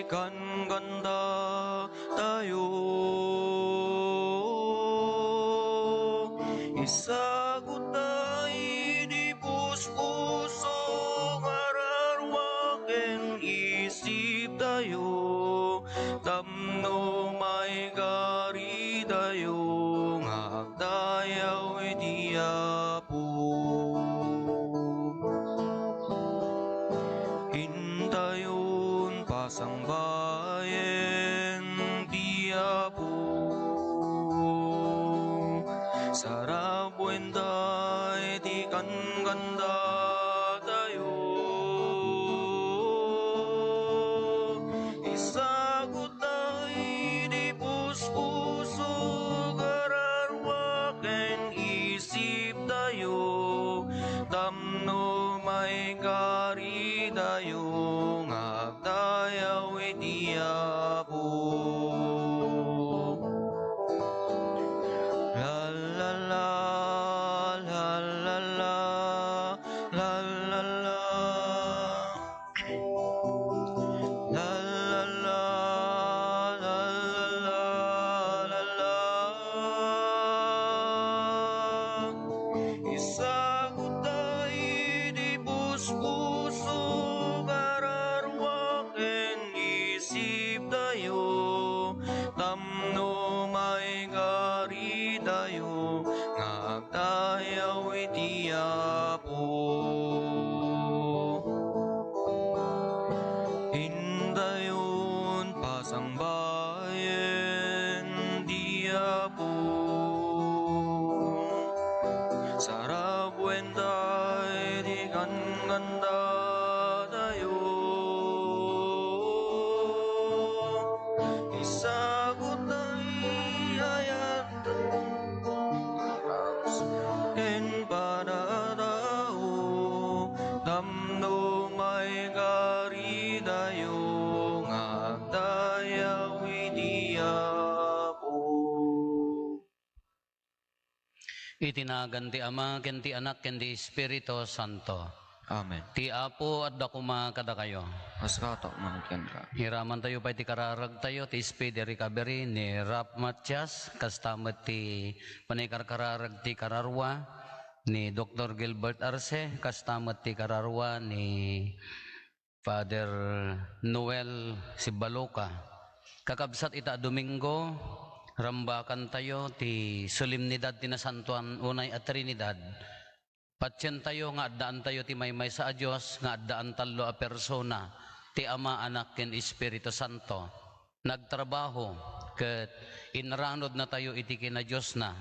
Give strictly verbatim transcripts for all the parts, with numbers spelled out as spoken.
Kankanta tayo, isagutta idi puspuso, kararua ken isip tayo, tapno maikari tayo nga agdayaw iti Apo. Intayon pasangbayen ti Apo. Sarabuen ta iti kankanta tayo. Isagut ta idi puspuso, kararua ken isip tayo, tapno maikari tayo nga agdayaw iti Apo. La, la, la, la, la, la, la, la, la. La, la, la, la, la, la, la, la. Isagut ta idi puspuso, kararua ken isip tayo, tapno maikari tayo nga agdayaw iti Apo. Intayon pasangbayen ti Apo. Sarabuen ta iti kankanta tayo. Isagut ta idi ayat ken panagtao, tapno maikari tayo nga agdayaw iti Apo. Iti nagan ti Ama, ken ti Anak, ken ti Espiritu Santo. Amen. Ti Apo adda koma kadakayo. Kas katak man kenka. Iramantayo pay ti kararagtayo, ti speedy recovery ni Rap Matias, kasta met ti panangkarkararag ti kararua ni Doktor Gilbert Arce, kasta met ti kararua ni Father Noel Sibaluka. Kakabsat, ita a Domingo, rambakantayo ti solemnidad ti Nasantoan Unay a Trinidad. Patientayo nga addaantayo ti maymaysa a Dios nga addaan tallo a persona, ti Ama, Anak, ken Espiritu Santo. Nagtrabaho ket inranudnatayo iti kinadiosna.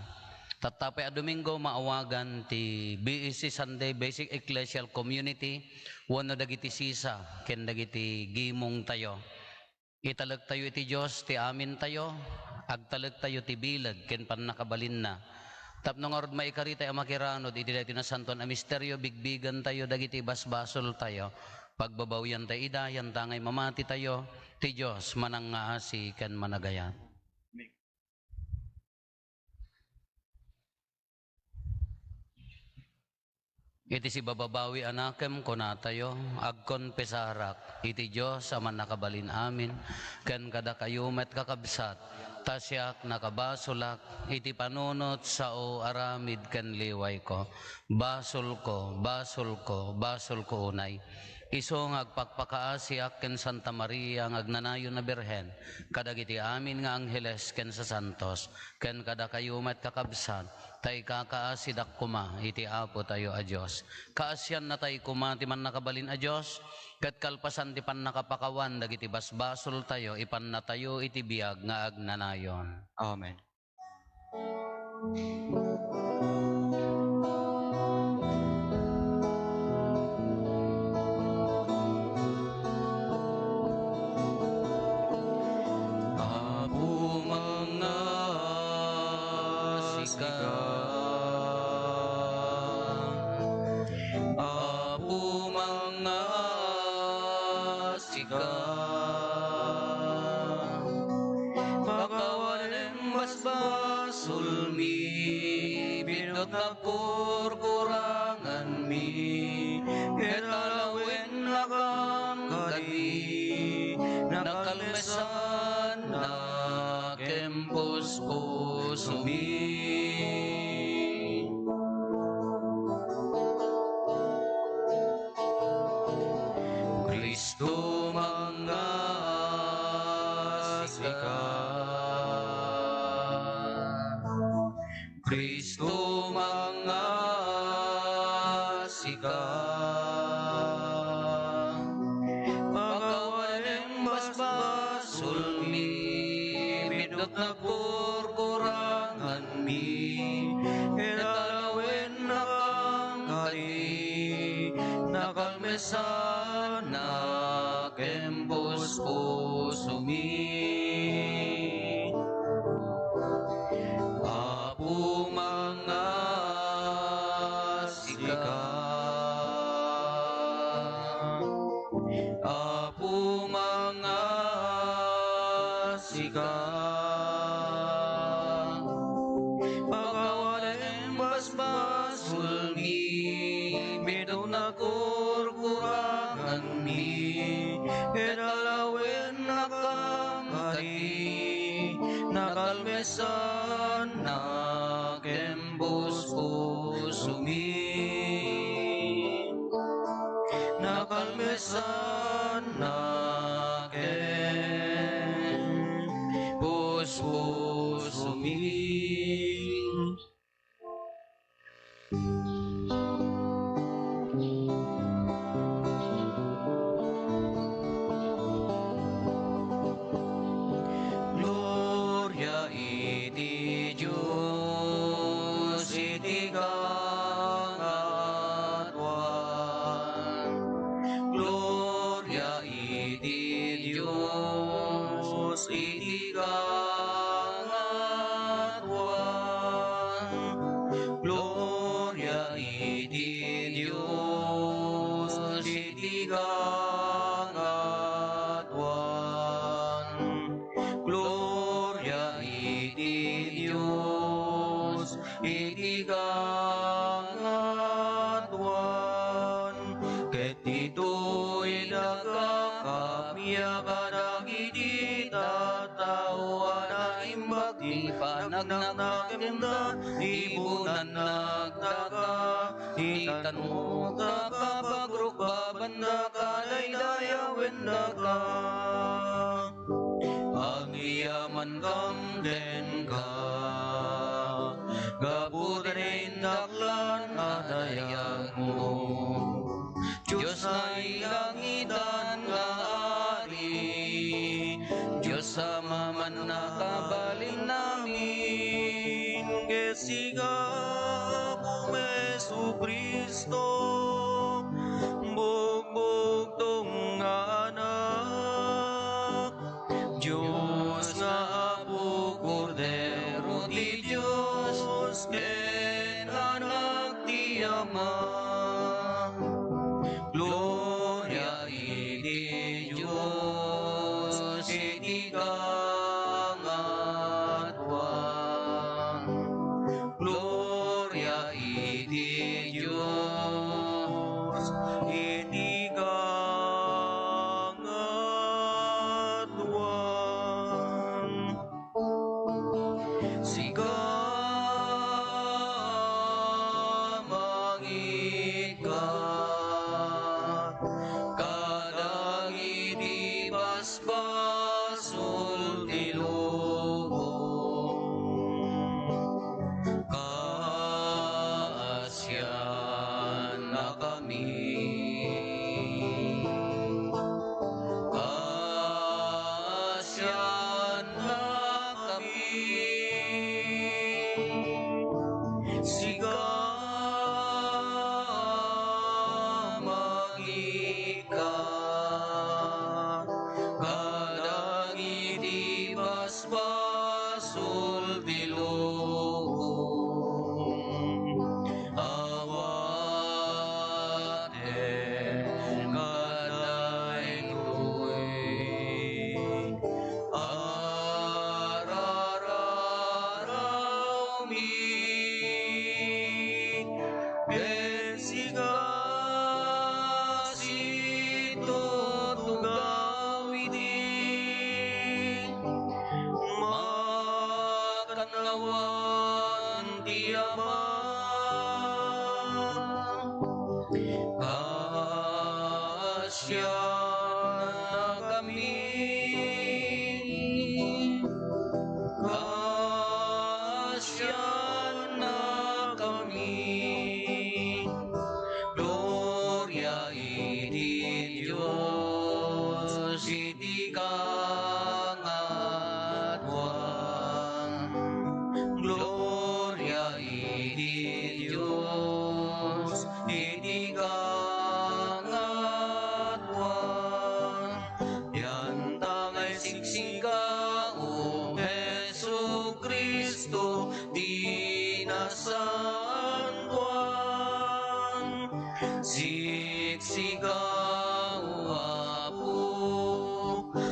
Tatta pay a Domingo, maawagan ti B E C Sunday, Basic Ecclesial Community, wenno dagiti sisa ken dagiti gimongtayo. Italektayo iti Dios ti amintayo, agtalektayo ti bileg ken pannakabalinna. Tapno ngarud maikaritayo a makiranud iti daytoy nasantoan a misterio, bigbigentayo dagiti basbasoltayo. Pagbabawiantayo ida, yanta ngay mamatitayo, ti Dios manangngaasi ken managayat. Iti sibababawi a nakem, kunatayo, agkonfesarak iti Dios a Mannakabalin-amin, ken kadakayo met, kakabsat, ta siak nakabasolak iti panunot sao aramid ken liwayko. Basolko, basolko, basolko unay. Isu nga agpakpakaasiak ken Santa Maria nga agnanayon a Birhen, kadagiti amin nga angheles ken sasantos, ken kadakayo met, kakabsat, ta ikakaasidak koma iti Apotayo a Dios. Kaasiannatay koma ti Mannakabalin a Dios, ket kalpasan ti pannakapakawan dagiti basbasoltayo, ipannatayo iti biag nga agnanayon. Amen. Apo, mangngaasika. Apo, mangngaasika. Pakawanem basbasolmi, pindut napurpuranganmi, ket alawenakam kadi. Nakal- sika. Cristo, mangnga sika. Pakawanem basbasolmi, bidot nagkurkuranganmi, ket alawennakam kadi, nakalmesannak ken puspusomi. Apo, mangnga sika. Apo, mangnga sika. Pakawanem basbasolmi, bidot nagkurkuranganmi, ket alawennakam kadi, nakalmesannak ken puspusomi. Nakalmesannak ken puspusomi. Gloria iti Dios iti kangatoan. Gloria iti Dios iti kangatoan. Gloria iti Dios iti kangatoan. Gloria iti Dios iti kangatoan. Ket ditoy nagkakabiag kadagiti tattao a naimbag ti panagnanakem da, ibunan nagdaka, itanok daka, pagrukbaban daka, daydayawendaka. Agyamankam kenka, gapu ta indak lan a dayagmo. Dios a nailangitan nga Ari, Dios a mamanna kabalinnamin, ket sika, Apo Jesu-Cristo, bugbugtong nga Anak, Dios nga Apo, Kordero ti Dios, ken Anak ti Ama. Gloria iti Dios iti kangatoan. Gloria iti Dios iti kangatoan. Sika, mangika kadagiti basbasol ti lubong. Kaasiannakami. Kaasiannakami. Sika, mangika kadagiti basbasol ti lubong. Awaten kadaytoy a rararawmi, ket sika situtugaw iti makannawan. Sika, O Jesu-Cristo, ti nasantoan. Siksika, O Apo,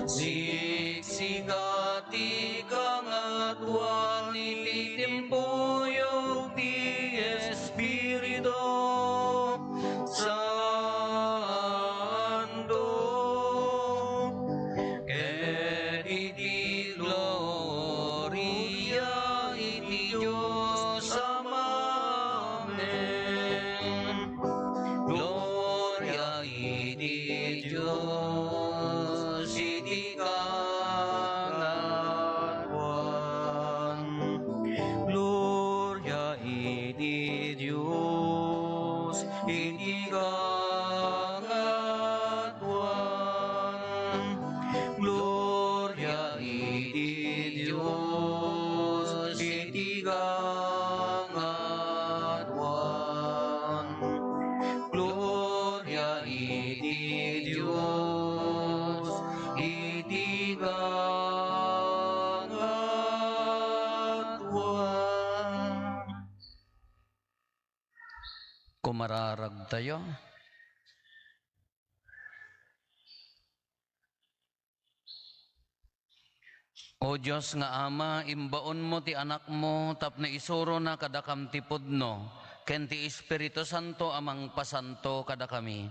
siksika ti kangatoan iti timpuyog ti Espiritu Santo. Ket iti gloria iti Dios Ama. Amen. Gloria iti Dios iti kangatoan. Gloria iti Dios iti kangatoan. Gloria iti Dios iti kangatoan. Gloria iti Dios iti kangatoan. Kumararagtayo. O Dios nga Ama, imbaonmo ti Anakmo tapno isurona kadakam ti pudno ken ti Espiritu Santo a mangpasanto kadakami.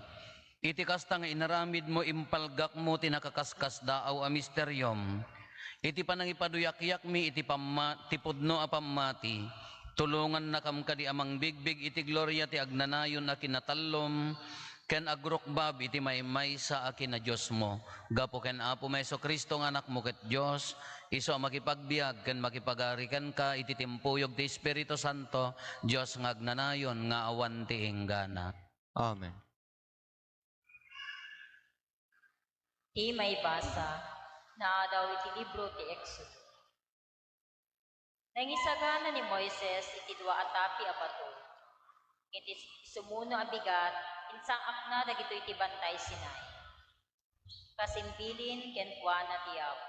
Iti kasta nga inaramidmo, impalgakmo ti nakaskasdaaw a misteriom. Iti panangipaduyakyakmi iti pamma-, ti pudno a pammati, tulongannakam kadi a mangbigbig iti gloria ti agnanayon a kinatallom ken agrukbab iti maymaysa a kinadiosmo. Gapu ken Apomi a Jesu-Cristo nga Anakmo ket Dios, isu a makipagbiag ken makipagari kenka iti timpuyog ti Espiritu Santo, Dios nga agnanayon nga awan ti inggana. Amen. Ti maibasa, naadaw iti libro ti Exodo. Nangisagana ni Moises iti dua a tapi a bato. Iti sumuno a bigat, insang-akna dagitoy ti Bantay Sinai. Kasimbilin kenkuana ti Apo.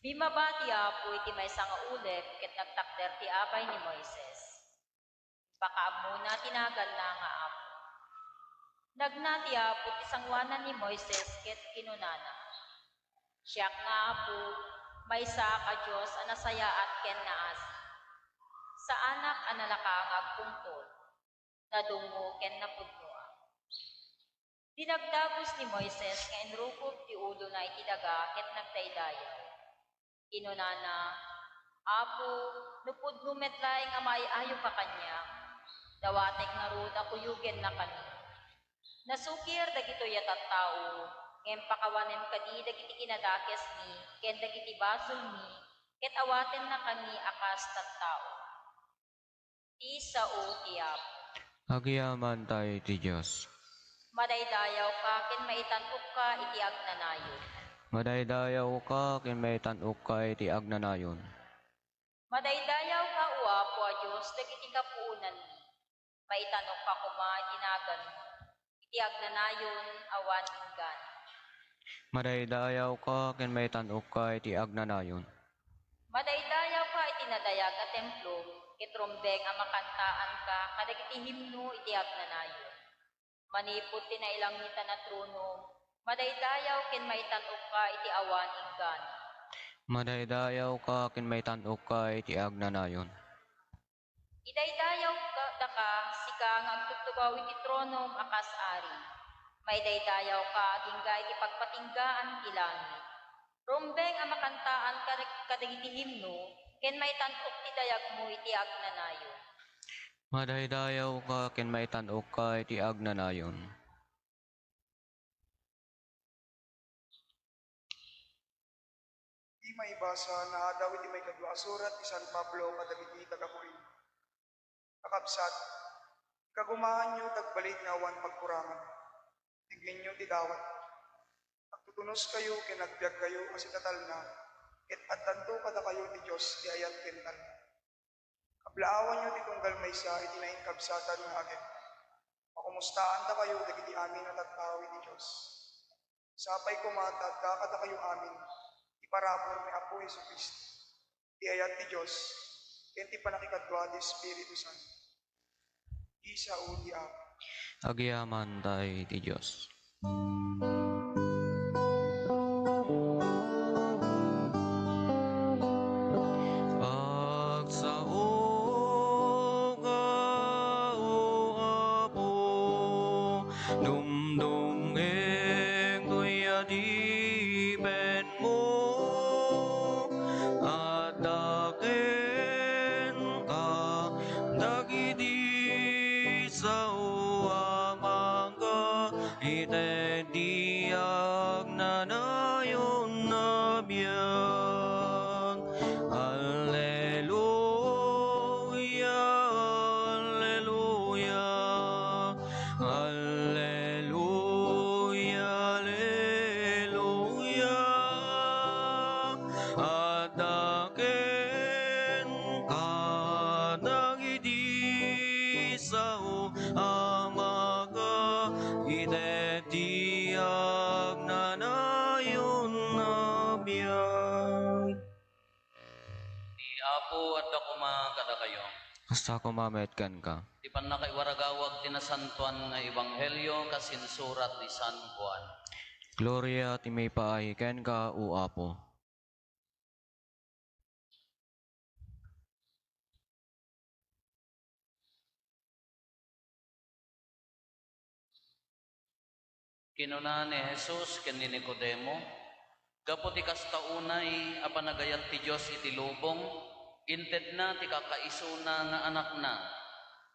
Bimmaba ti Apo iti maysa nga ulep ket nagtakder ti abay ni Moises. Impakaammona ti naganna nga Apo. Nagna ti Apo ti sangoanan ni Moises ket kinunana, "Siak nga Apo, maysaak a Dios a nasayaat ken naasi. Saanak a nalaka nga agtungtol, nadungngo ken napudnoak." Dinagdagus ni Moises nga inrukob ti ulona iti daga ket nagdaydayaw. Kinunana, "Apo, no pudno met laeng a maay-ayoka kaniak, dawatek ngarud a kuyogennakami. Nasukir dagitoy a tattao, ngem pakawanem kadi dagiti kinadakesmi ken dagiti basolmi, ket awatennakami a kas tattao." Ti sao ti Apo. Agyamankami iti Dios. Madaydayawka ken maitan-okka iti agnanayon. Madaydayawka ken maitan-okka iti agnanayon. Madaydayawka, O Apo a Dios, dagiti kapuonanmi. Maitan-okka koma iti naganmo. Iti agnanayon, awan inggana. Madaydayawka ken maitan-okka iti agnanayon. Madaydayawka iti nadayag a templo, ket rumbeng a makantaanka kadagiti himno iti agnanayon. Manipud ti nailangitan a tronom, madaydayaw ken maitan-okka iti awan inggana. Madaydayawka ken maitan-okka iti agnanayon. Idaydayawdaka, sika nga agtugtugaw iti tronom a kas ari. Maidaydayawka agingga iti pagpatinggaan ti langit. Rumbeng a makantaanka kadagiti himno, ken maitan-ok ti dayagmo iti agnanayon. Madaydayawka ken maitan-okka iti agnanayon. Ti maibasa, naadaw iti maikadua a surat ni San Pablo kadagiti taga-Corinto. Kakabsat, ikagumaanyo ti agbalin nga awan pagkurangan. Denggenyo ti dawat. Agtutunoskayo ken agbiagkayo a sitatalna, ket addanto kadakayo ti Dios ti ayat ken talna. Kablaawanyo ti tunggal maysa iti nainkabsatan nga agek. Pakomustaandakayo dagiti amin a tattao iti Dios. Sapay koma ta adda kadakayo amin parabur ni Apo Jesu-Cristo, ti ayat ti Dios, ken ti pannakikadua ti Espiritu Santo. Iti sao ti Apo. Agyamankay ti Dios. Agsaoka, O Apo, dumdumngegto ti adipenmo. Adda kenka dagiti sao a mangka ited ti agnanayon a biag. Alleluia, alleluia, alleluia, alleluia. Adda kenka dagiti sao a mangka ited ti agnanayon a biag. Ti Apo adda koma kadakayo. Kasta koma met kenka. Ti pannakaiwaragawag ti nasantoan nga ebanghelio kas insurat ni San Juan. Gloria ti maipaay kenka, O Apo. Kinuna ni Jesus ken ni Nicodemo, gapu ti kasta unay a panagayat ti Dios iti lubong, intedna ti kakaisuna nga Anakna,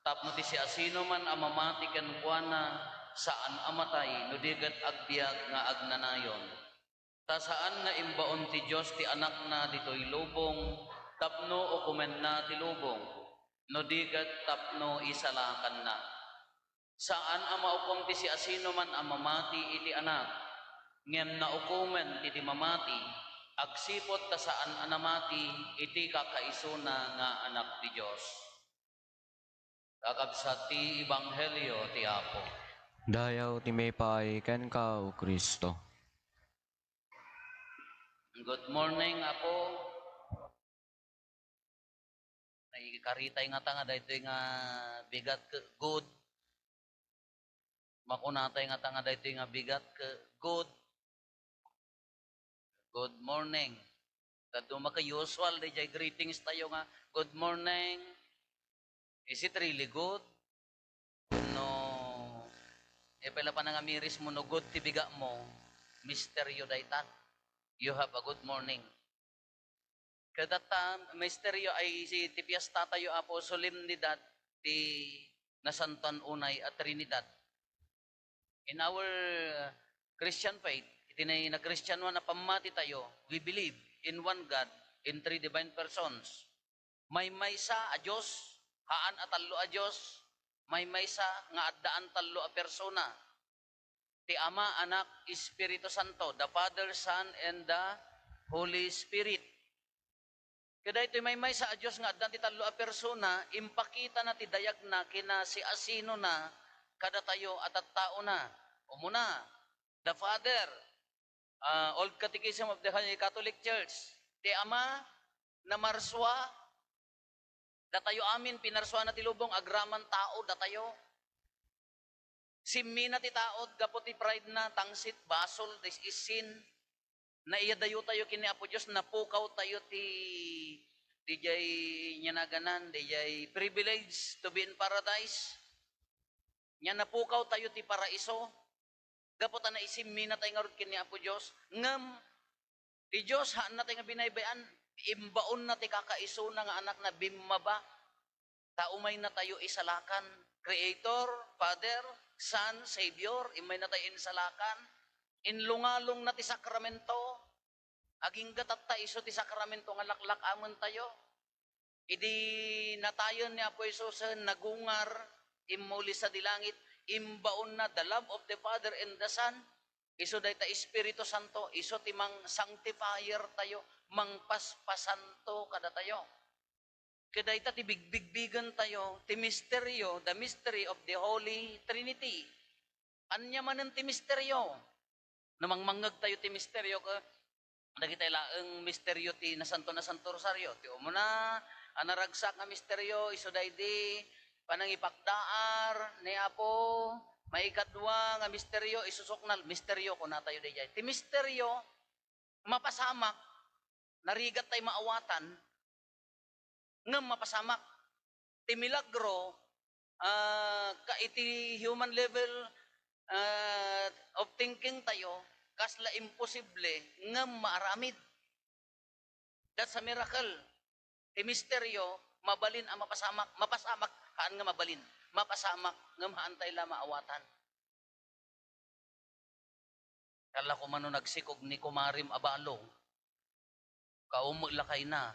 tapno ti siasinoman a mamati kenkuana, saan a matay, no di ket agbiag nga agnanayon. Ta saan nga imbaon ti Dios ti Anakna ditoy lubong tapno ukomenna ti lubong, no di ket tapno isalakanna. Saan a maukom ti siasinoman a mamati iti Anak, ngem naukomen ti di mamati, agsipud ta saan a namati iti kakaisuna nga Anak ti Dios. Kakabsat ti ebanghelio ti Apo. Dayaw ti maipaay kenka, O Cristo. Good morning, Apo. Naikaritay ngata nga daytoy nga bigat ke-, good. Makunatay ngata nga daytoy nga bigat ke-, good. Good morning. Dadduma ket usual dayjay greetings tayo nga, "Good morning. Is it really good?" No, e, pala pa nga miris mo no good ti bigat mo, misteryo dayta. You have a good morning. Kadatta, misteryo ay si, ti piesta tayo, Apo, solemnidad ti nasantoan unay a Trinidad. In our Christian faith, iti nay-, nagkristianoan a pammati tayo, we believe in one God, in three divine persons. Maymaysa a Dios, haan a tallo a Dios, maymaysa nga addaan tallo a persona. Ti Ama, Anak, Espiritu Santo, the Father, Son, and the Holy Spirit. Ket daytoy maymaysa a Dios nga addan ti tallo a persona, impakitana ti dayagna ken siasinona kadatayo a tattaona. Umuna, the Father, ah, Old Catechism of the Catholic Church. Ti Ama, namarsua, datayo amin, pinarsuana ti lubong, agraman tao datayo. Simmina ti taod gapu ti pride na, tangsit, basol, this is sin. Naiyadayo tayo ken ni Apo Dios, napukaw tayo ti, ti jay nianaganan, ti jay privilege to be in paradise. Nya napukaw tayo ti paraiso. Gapu ta naisimmina tayo ngarud ken ni Apo Dios. Ngem, ti Dios, haanna tayo nga binaybay-an, imbaonna ti kakaisuna nga Anakna, bimmaba. Ta umayna tayo isalakan. Creator, Father, Son, Savior, immayna tayo insalakan. Inlungalongna ti sakramento. Agingga tatta isu ti sakramento nga laklakamen tayo. Idi natayen ni Apo Jesus, nagungar, immuli sadi langit, imbaonna the love of the Father and the Son, isu dayta Espiritu Santo, isu ti mang-sanctifier tayo, mangpaspasanto kadatayo. Ket dayta ti bigbigbigen tayo, ti misterio, the mystery of the Holy Trinity. Ania manen ti misterio? No mangmangngeg tayo ti misterio, ke-, Dagitay laeng misterio ti Nasanto, Nasanto Rosario. Ti umuna a naragsak nga misterio, isu daydi panangipakdaar ni Apo. Maikadua nga misterio, isu suknal, misterio kunatayo daydiay. Ti misterio, mapasamak, narigat tay maawatan, ngem mapasamak. Ti milagro, ah, ka iti human level, ah, of thinking tayo, kasla imposible ngem maaramid. That's a miracle. Ti misteryo, mabalin a mapasamak. Mapasamak, haan nga mabalin. Mapasamak, ngem haantay la maawatan. Kala ko man no nagsikog ni kumarim a balo. Kaumot lakayna.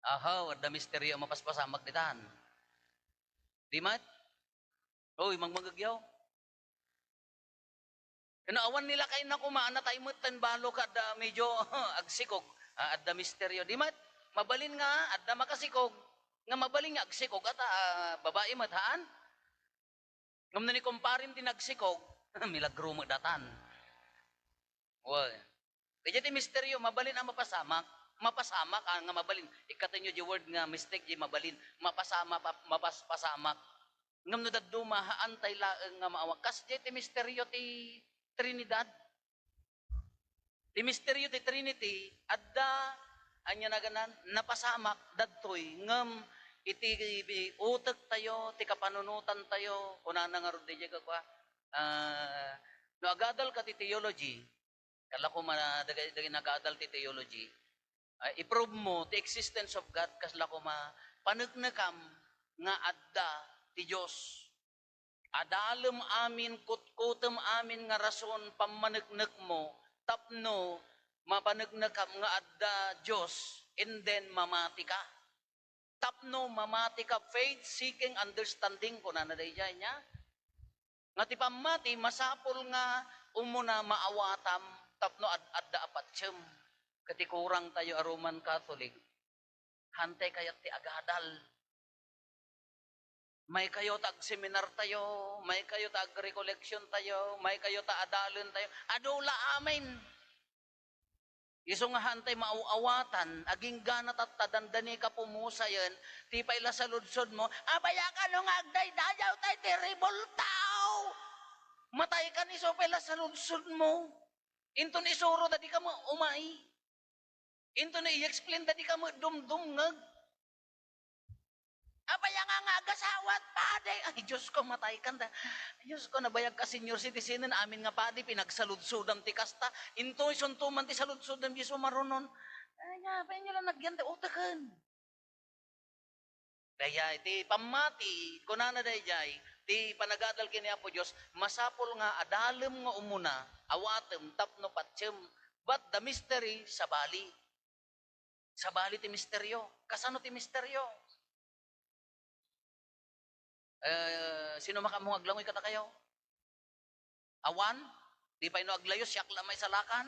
Aha, adda misteryo a mapaspasamak ditan. Di met? Oy, mangmangegyaw. No awan ni lakayna koma, natay met ten balo kada medyo agsikog. Ah, adda misteryo. Di met? Mabalin nga, adda makasikog. Nga mabalin nga agsikog, ata, ah, babai met, haan? Ngem no ni kumparim ti nagsikog, milagro met datan. Well, kaya ti misteryo, mabalin a mapasamak. Mapasamak, ah, nga mabalin. Ikkatenyo di word nga mistake, di mabalin. Mapasama, pa-, mapaspasamak. Ngem no dadduma, haantay laeng nga maawa. Kasdiay ti misteryo ti Trinidad. Ti misteryo ti Trinity, adda, ania naganan, napasamak, dadtoy, ngem iti utek tayo, ti kapanunotan tayo, kunana ngarud daydiay kakua, ah, no agadal ka ti theology, kala ko mana-, dagay, dagay nagadal ti theology, ah, i-prove mo ti existence of God, kasla koma, paneknekam nga adda ti Dios. Adalem amin, kutkutem amin nga rason pammaneknekmo tapno mapaneknekam nga adda Dios, and then mamati ka. Tapno mamati ka, faith seeking understanding, kunana daydiay niya. Nga ti pammati, masapul nga umuna maawatam tapno ad-, adda a patiem. Ket ti kurang tayo a Roman Catholic, hantay kayat ti agadal. May kayo ta agseminar tayo, may kayo ta agrecollection tayo, may kayo ta adalen tayo. Adu la amin. Isu nga hantay maaw-awatan, agingga na tatta dandani ka pumusayen, ti pay la saludsod mo, "Apay a kano nga agdaydayaw tay ti revoltaaw? Matay kan isu pay la saludsod mo." Inton isuro ta di ka mo umay. Inton i-explain ta di ka mo dumdumngeg. Apay a nga nga agasawat, padi? Ay, Diyos ko, matay kan da. Diyos ko, nabayag ka, senior citizen, amin nga padi, pinagsaludsodam ti kasta. Intoy suntuman ti saludsodam, Diyos, marunon. Ay, nga, apay nyo lang nagyan, ti uteken. Dayay, ti pammati, kunana dayjay, ti panagadal ken ni Apo Dios, masapul nga adalem nga umuna, awatem tapno patiem, but the mystery, sabali. Sabali ti misteryo. Kasano ti misteryo? Eh, sino makaammo nga aglangoy kadakayo? Awan? Di pay no aglayo, siak la maisalakan?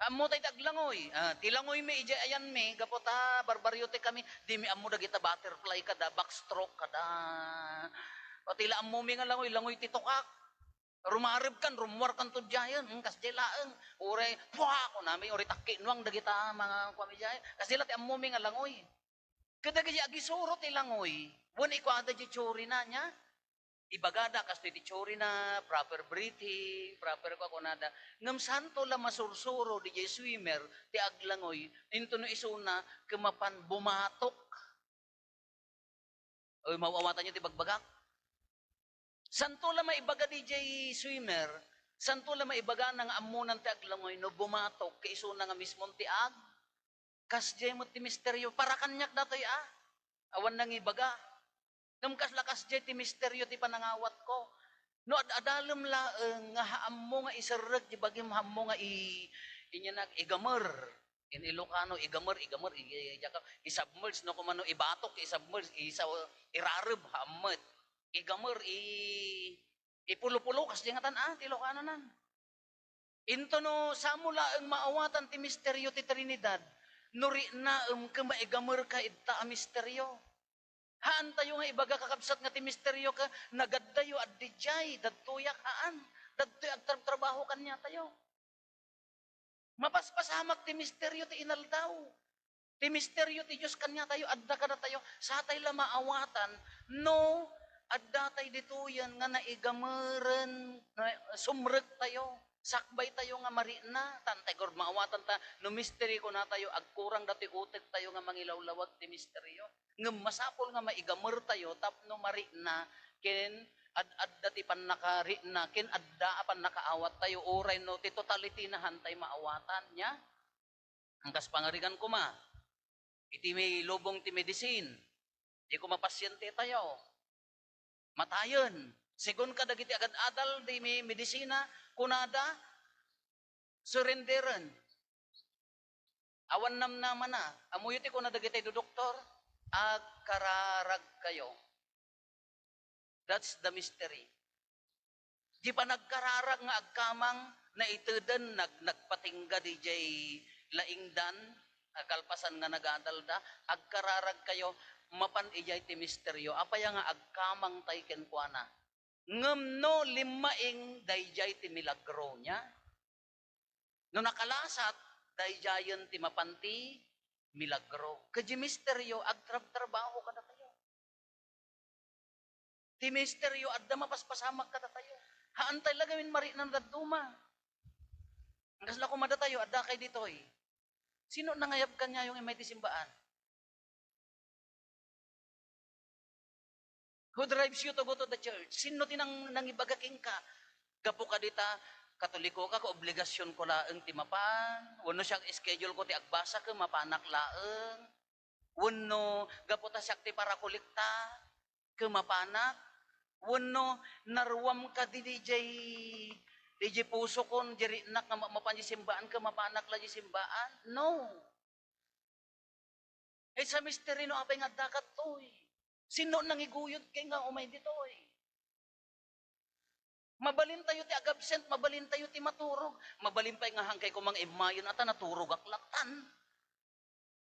Ammo tay ti aglangoy. Ah, ti langoymi idiay ayanmi, gapu ta barbariotek kami, dimi ammo dagita butterfly kada, backstroke kada. O ti la ammomi nga langoy, langoy ti tukak. Rumarebkan, rummuarkan to diayen, hmm, kasdiay laeng. Uray, pua, kunami, uray takkinuang dagita mga kuami diay. Kasdiay la ti ammomi nga langoy. Kadagiti agisuro ti langoy, wen ikuada ti teorina nia. Ibagada kastoy ti teorina, proper breathing, proper kua kunada. Ngem santo la masursuro diay swimmer ti aglangoy, intono isuna ket mapan bumatok. Oy, maaw-awatanyo ti bagbagak? Santo la maibaga diay swimmer, santo la maibagana nga ammonan ti aglangoy no bumatok ket isuna nga mismon ti ag-, kasdiay met ti misterio. Para kaniak datoy a, awan nangibaga. Ngem kasla kasdiay ti misterio ti panangawatko. No ad-adalem laeng nga haammo nga iserrek ti bagim, haammo nga i-, inyanak, igamer. In Ilocano, igamer, igamer, i-, i-, isubmerge, no, kumano, ibatok, isubmerge, isa-, irareb, haammet. Igamer, i-, ipulo-pulo, kasdiay ngatan, ah, ti Ilocanonan. Intono, samo laeng maawatan ti misterio ti Trinidad, no riknaem ket maigamerka ita a misterio. Haantayo nga ibaga, kakabsat, nga ti misterio ket nagaddayo addidiay, dadtoyak, haan. Dadtoy agtrabtrabaho kaniatayo. Mapaspasamak ti misterio ti inaldaw. Ti misterio ti Dios kaniatayo, adda kadatayo. Satay la maawatan no addatay ditoyen nga naigameren, na, sumrektayo, sakbaytayo nga marikna, ta antay gurud maawatan ta no misteri kunatayo, agkurang datoy utektayo nga mangilawlawag ti misterio. Ngem masapul nga maigamertayo tapno marikna ken ad-adda ti pannakarikna ken adda a pannakaawattayo uray no ti totality na hantay maawatan, nia? Angkas pangarigan koma, iti may lubong ti medicine, di koma pasientetayo, matayen. Segun kadagiti agad-adal di may medisina, kunada, surrenderen. Awan namnamana. Ammoyo ti kuna dagiti doktor, "Agkararagkayo." That's the mystery. Di panagkararag nga agkamang, naiteden, nag-, nagpatingga didiay laingdan, a, kalpasan nga nagadalda, agkararagkayo, mapan idiay ti misterio. Apay a nga agkamangtay kenkuana? Ngem no limmaing, daydiay ti milagro, nia? No nakalasat, daydiayen ti mapan ti milagro. Ket diay misterio, agtrabtrabaho kadatayo. Ti misterio, adda mapaspasamak kadatayo. Haantay la gamin marikna no dadduma. Angkas la koma datayo, addakay ditoy. Sino nangayab kaniayo nga immay ti simbaan? Who drives you to go to the church? Sinno ti nang-, nangibaga kenka? Gapu kadita, Katoliko ka, obligasionko laeng ti mapan. Wenno siak, schedule ko ti agbasa, ket mapanak laeng. Wenno gapu ta siak ti parakolekta, ket mapanak. Wenno naruam kadi diay, diay pusokon, diay riknak nga ma-, mapan diay simbaan, ket mapanak la diay simbaan. No. It's a mystery no apay nga adda kadtoy. Sinno nangiguyod kay nga umay ditoy? Mabalintayo ti agabsent, mabalintayo ti maturog, mabalin pay nga hangkay koma nga immayen a ta naturogak laktan.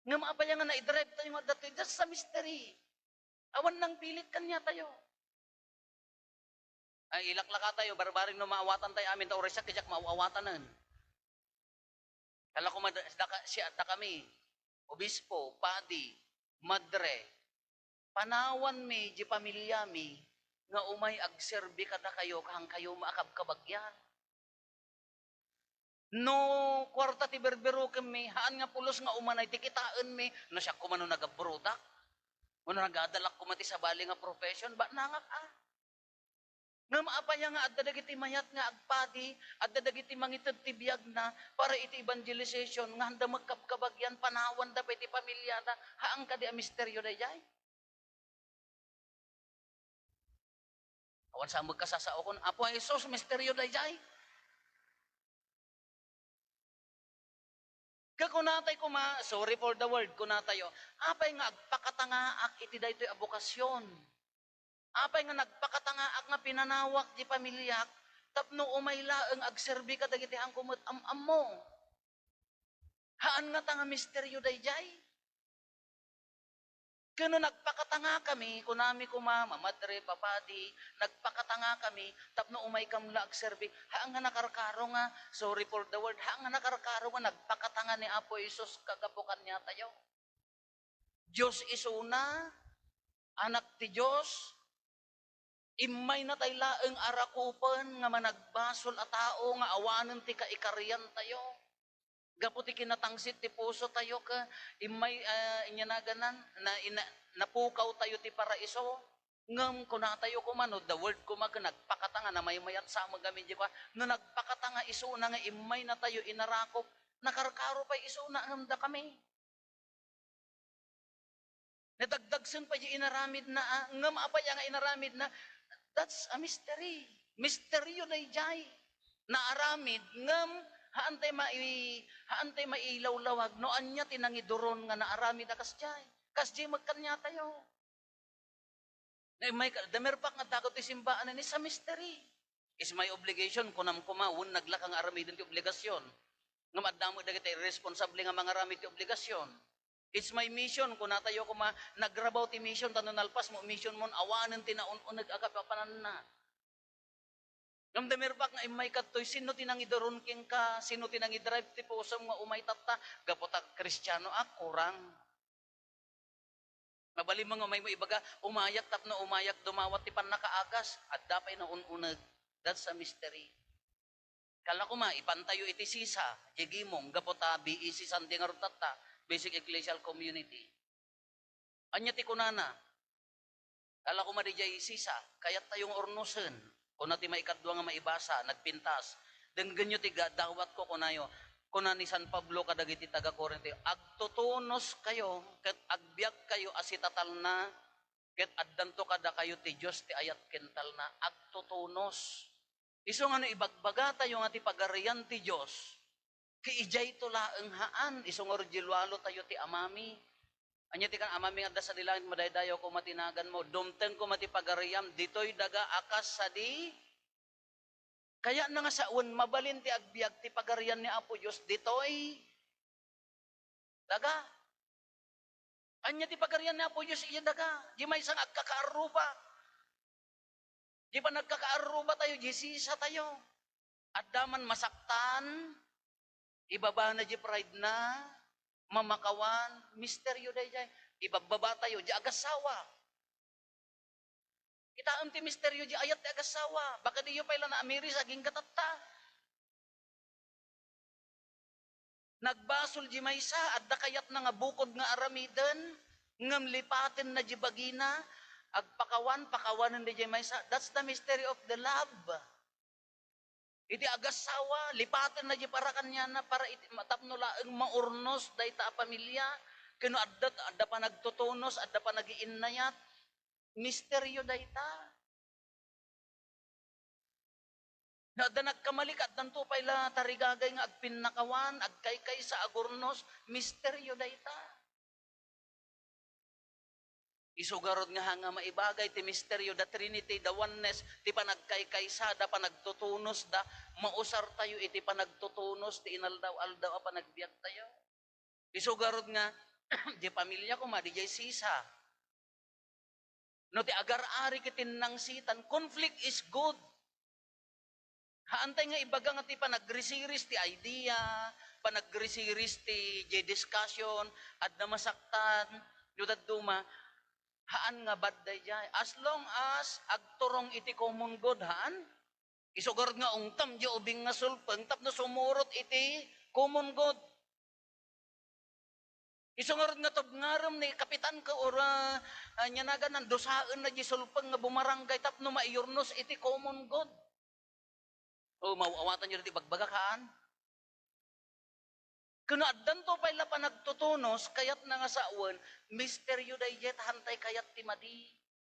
Ngem apay nga naidrive tayo nga adda toy? That's a mystery. Awan nangpilit kaniatayo. Ay, ilaklakatayo, barbareng no maawatantayo amin, ta uray siak, diak maaw-awatanen. Kala ko mad-, daka-, siya, dakami, obispo, padi, madre, panawanmi diay pamiliami nga umay agserbi kadakayo, kaankayo maakabkabagyan. No kuarta ti berberukenmi, haan nga pulos nga umanay ti kitaenmi, no siak koma no nagabrodak, wenno nagadalak koma ti sabali nga profession, ba, nangak a. Ngem apay nga adda dagiti mayat nga agpadi, adda dagiti mangited ti biagna para iti evangelization nga handa magkabkabagyan, panawanda pay ti pamiliada, haan kadi a misterio daydiay? Awan sa magkasasaokon, Apo Jesus, misterio daydiay. Kakunatay koma, sorry for the word, kunatayo, apay nga agpakatangaak iti daytoy a bokasyon? Apay nga nagpakatangaak nga pinanawak ti pamiliak tapno umay laeng agserbi kadagiti haanko met am-ammo? Haan ngata nga misterio daydiay? Ken no nagpakatangakami, kunami koma, mamadre, papadi, nagpakatangakami tapno umaykam la agserbi, haan nga nakarkaro nga, sorry for the word, haan nga nakarkaro nga nagpakatanga ni Apo Jesus kagapu kaniatayo. Dios isuna, Anak ti Dios, immaynatay laeng a rakupen nga managbasol a tao nga awanen ti kaikariantayo. Gapu ti kinatangsit ti pusotayo ket immay, ah, inyanagan, na, ina-, napukawtayo ti paraiso. Ngem kunatayo koma, no, the word koma ket nagpakatanga, namaymayat sa amin kami, di ba? No nagpakatanga isuna nga immaynatayo inarakop, nakarkaro pay isuna ngem dakami. Nadagdagsen pay di inaramidna, ah, ngem apay nga inaramidna? That's a mystery. Misteryo daydiay. Naaramid, ngem haantay mai-, haantay mailawlawag no ania ti nangiduron nga naaramid a kasdiay. Kasdiay met kaniatayo. Nga immay ka, damerpak nga adda ti simbaan, it's a mystery. It's my obligation, kunam koma, wen naglaka nga aramiden ti obligasyon. Ngem adda met dagiti irresponsable nga mangaramid ti obligasyon. It's my mission, kunatayo koma, nagrabaw ti mission, ta no nalpas mo mission mon, awanen ti naun-uneg a kapapananna. Ngem dumirbak nga immay kadtoy, sino ti nangiduron kenka? Sino ti nangidrive ti pusem nga umay tatta? Gapu ta Kristianoak, kurang. Mabalin mo nga umaymo ibaga, umayak tapno umayak dumawat ti pannakaagas, adda pay naun-uneg. That's a mystery. Kala koma, ipantayo iti sisa, diay gimong, gapu ta B E C Sunday ngarud tatta, Basic Ecclesial Community. Ania ti kunana? Kala koma, diay sisa, kayattayo nga urnosen. Kuna ti maikadua nga maibasa, nagpintas. Denggenyo ti ga-, dawatko, kunayo. Kuna ni San Pablo kadagiti taga-Corinto, "Agtutunoskayo ket agbiagkayo a sitatalna, ket addanto kadakayo ti Dios ti ayat ken talna." Agtutunos. Isu nga no ibagbagatayo nga ti Pagarian ti Dios, ket idiayto laeng haan, isu ngarud diay lualotayo ti amami. Ania ti kan-, "Amami nga adda sadi langit, madaydayaw koma ti naganmo, dumteng koma ti pagariam, ditoy daga a kas sadi." Kayatna nga sawen, mabalin ti agbiag ti Pagarian ni Apo Dios ditoy daga. Ania ti Pagarian ni Apo Dios idiay daga? Diay maysa nga agkakaarruba. Diay panagkakaarrubatayo, diay sisatayo. Adda man masaktan, ibabana diay pride na, mamakawan, misteryo daydiay. Ibabbabatayo, diay agassawa. Kitaem ti misteryo diay ayat ti agassawa. Baka diyo pay la naamiris, agingga tatta. Nagbasol diay maysa, adda kayatna nga bukod nga aramiden, ngem lipatenna diay bagina, agpakawan, pakawanen diay maysa. That's the mystery of the love. Iti agassawa, lipatenna diay para kaniana, para iti, tapno laeng maurnos dayta a pamilia, ken no adda, adda panagtutunos, adda panagiinnayat. Misteryo dayta. No adda nagkamali, addanto pay la tarigagay nga agpinnakawan, agkaykaysa, agurnos, misteryo dayta. Isu garud nga haan nga maibagay ti misteryo, the Trinity, the oneness, ti panagkaykaysada, panagtutunosda, mausartayo iti panagtutunos ti inaldaw-aldaw a panagbiagtayo. Isu garud nga, diay pamilia koma, diay sisa. No ti agar-arik iti nangsitan, conflict is good. Haantay nga ibaga nga ti panagrisiris ti idea, panagrisiris ti, diay discussion, adda masaktan, no dadduma, haan nga bad daydiay. As long as agturong iti common good, haan? Isu garud nga ungtam diay ubing nga sulpeng tapno sumurot iti common good. Isu ngarud nga tubngarem ni Kapitan ket ura, ah, ania naganan, dusaenna diay sulpeng nga bumarangay tapno maiyurnos iti common good. O, maaw-awatanyo daytoy ibagbagak, haan? Ken no addanto pay la panagtutunos, kayatna nga sawen, misteryo daydiay, ta haantay kayat ti madi.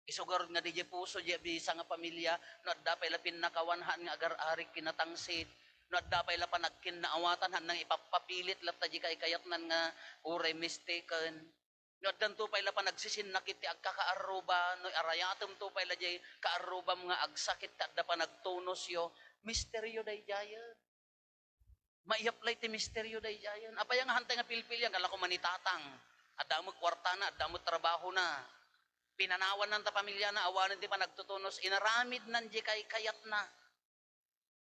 Isu garud nga diay puso diay maysa nga pamilia, no adda pay la pinnakawan, haan nga agar-arik, kinatangsit, no adda pay la panagkinnaawatan, haan nga ipappapilit latta diay kaykayatnan nga uray mistaken. No addanto pay la panagsisinnakit ti agkakaarruba, no arayatemto pay la diay kaarrubam nga agsakit ta adda panagtunosyo, misteryo daydiayen. Maiyaplay ti misteryo daydiayen. Apay nga haantay nga pilpilian, kala koma ni tatang. Adda met kuartana, adda met trabahona. Pinanawannan ta pamiliana, awanen ti panagtutunos, inaramidnan diay kaykayatna.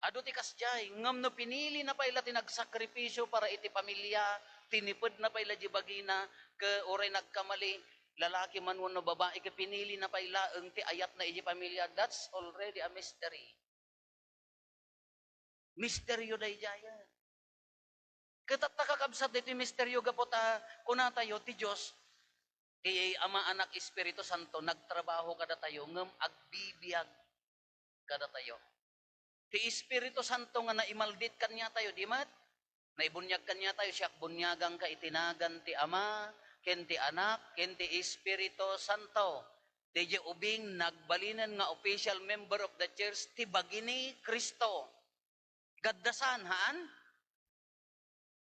Adu ti kasdiay, ngem no pinilina pay la ti nagsakripisio para iti pamilia, tinipedna pay la diay bagina, ket uray nagkamali, lalaki man wenno babai, ket pinilina pay laeng ti ayatna idiay pamilia, that's already a mystery. Misteryo daydiayen. Ket tatta, kakabsat, daytoy misteryo gapu ta kunatayo ti Dios, ti Ama, Anak, Espiritu Santo, nagtrabaho kadatayo ngem agbibiag kadatayo. Ti Espiritu Santo nga naimaldit kaniatayo, di met? Naibuniag kaniatayo, "Siak buniaganka iti nagan ti Ama, ken ti Anak, ken ti Espiritu Santo." Daydiay ubing, nagbalinen nga official member of the church ti bagi ni Cristo. Gadda saan, haan?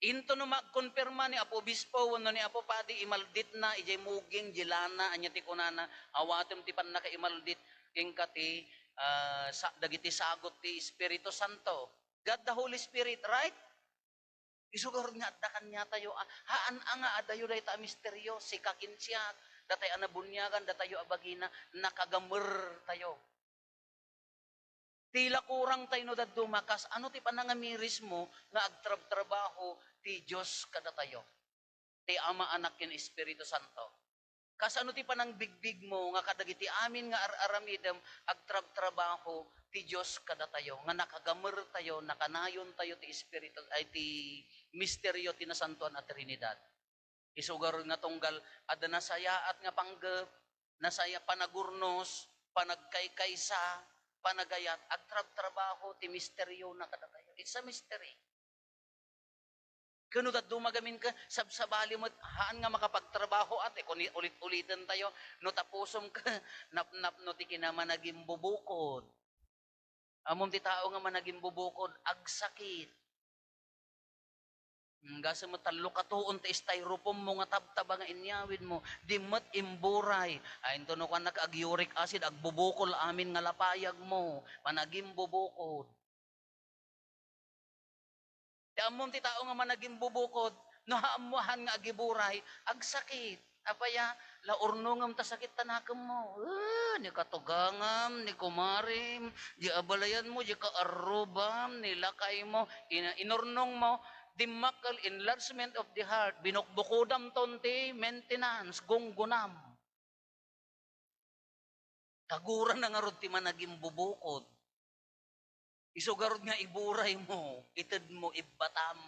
Into no magkonfirma ni Apo Obispo wenno ni Apo Padi, imalditna idiay muging, idiay lana, ania ti kunana, "Awatem ti pannakaimaldit kenka ti, ah, sa-, dagiti sagut ti Espiritu Santo." God the Holy Spirit, right? Isu garud nga adda kaniatayo, ah, haan a nga adayo dayta a misteryo, sika ken siak, datay a nabuniagan, datayo a bagina, nakagamertayo. Ti la kurang tay no dadduma, kas ano ti panangamirismo nga agtrabtrabaho ti Dios kadatayo, ti Ama, Anak, ken Espiritu Santo? Kas ano ti panangbigbigmo nga kadagiti amin nga ar-aramidem, agtrabtrabaho ti Dios kadatayo, nga nakagamertayo, nakanayontayo ti Espiritu, ay, ti misterio ti Nasantoan a Trinidad? Isu garud nga tunggal adda nasayaat nga panggep, nasaya-, panagurnos, panagkaykaysa, panagayat, agtrabtrabaho ti misteriona kadatayo. It's a mystery. Ken no dadduma gamin ket sabsabali met, haan nga makapagtrabaho, ate, kun ulit-uliten tayo, no tapusom ket napnapno ti kinamanagimbubukod. Ammom ti tao nga managimbubukod, agsakit. Hmm, gasem met tallo ka tuon ti styrofoam mo nga tabtaba nga inyawidmo, di met imburay. Ay, intono kuan nak ag-uric acid, agbubukol amin nga lapayagmo, managimbubukod. Ti ammom ti tao nga managimbubukod, no haammo haan nga agiburay, agsakit. Apay a, la urnongem ta sakit ti nakemmo. Eh, ni katugangam, ni kumarim, di abalayanmo, di kaarrubam, ni lakaymo, ina-, inurnongmo, dimmakkel, enlargement of the heart, binukbukodam ton ti maintenance, gunggonam. Kagurana ngarud ti managimbubukod. Isu garud nga iburaymo, itedmo, ibbatam.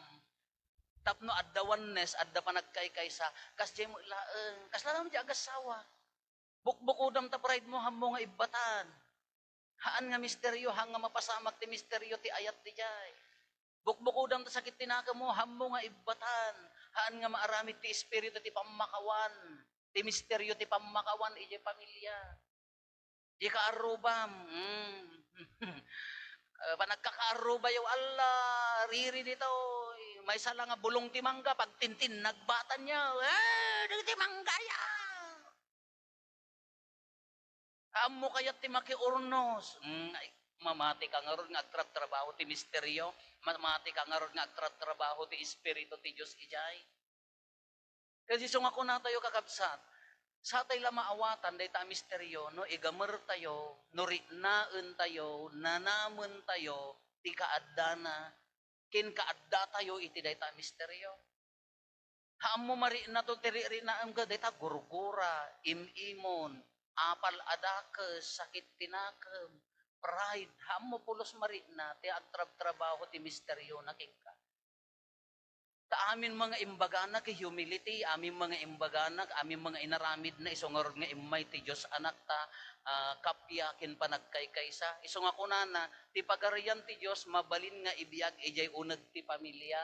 Tapno adda oneness, adda panagkaykaysa, kasdiay met laeng, kasla laeng ti agassawa. Bukbukodam ta pridemo, haammo nga ibbatan. Haan nga misterio, haan nga mapasamak ti misterio ti ayat diay. Bukbukodam ta sakit ti nakemmo, haammo nga ibbatan. Haan nga maaramid ti espiritu ti pammakawan, ti misterio ti pammakawan idiay pamilia. Di kaarrubam, mm. Eh, panagkakaarrubayo, alla, riri ditoy. Maysa la nga bulong ti mangga, pagtintinnagbatanyo. Eh, dagiti manggaya. Ammo kayat ti makiurnos. Mm, ay, mamati ka ngarud nga agtrabtrabaho ti misterio. Mamati ka ngarud nga agtrabtrabaho ti Espiritu ti Dios idiay. Ket isu nga kunatayo, kakabsat, satay la maawatan dayta a misterio no igamertayo, no riknaentayo, nanamentayo ti kaaddana ken kaaddatayo iti dayta a misterio. Haammo mariknato ti ririknaem ket dayta gurgura, im-imon, apal a dakes, sakit ti nakem, pride, haammo pulos marikna ti agtrabtrabaho ti misteriona kenka. Ta amin nga imbagana ket humility, amin nga imbagana, amin nga inaramidna, isu ngarud nga immay ti Dios Anakta, ah, kappia ken panagkaykaysa. Isu nga kunana, ti Pagarian ti Dios mabalin nga ibiag idiay uneg ti pamilia.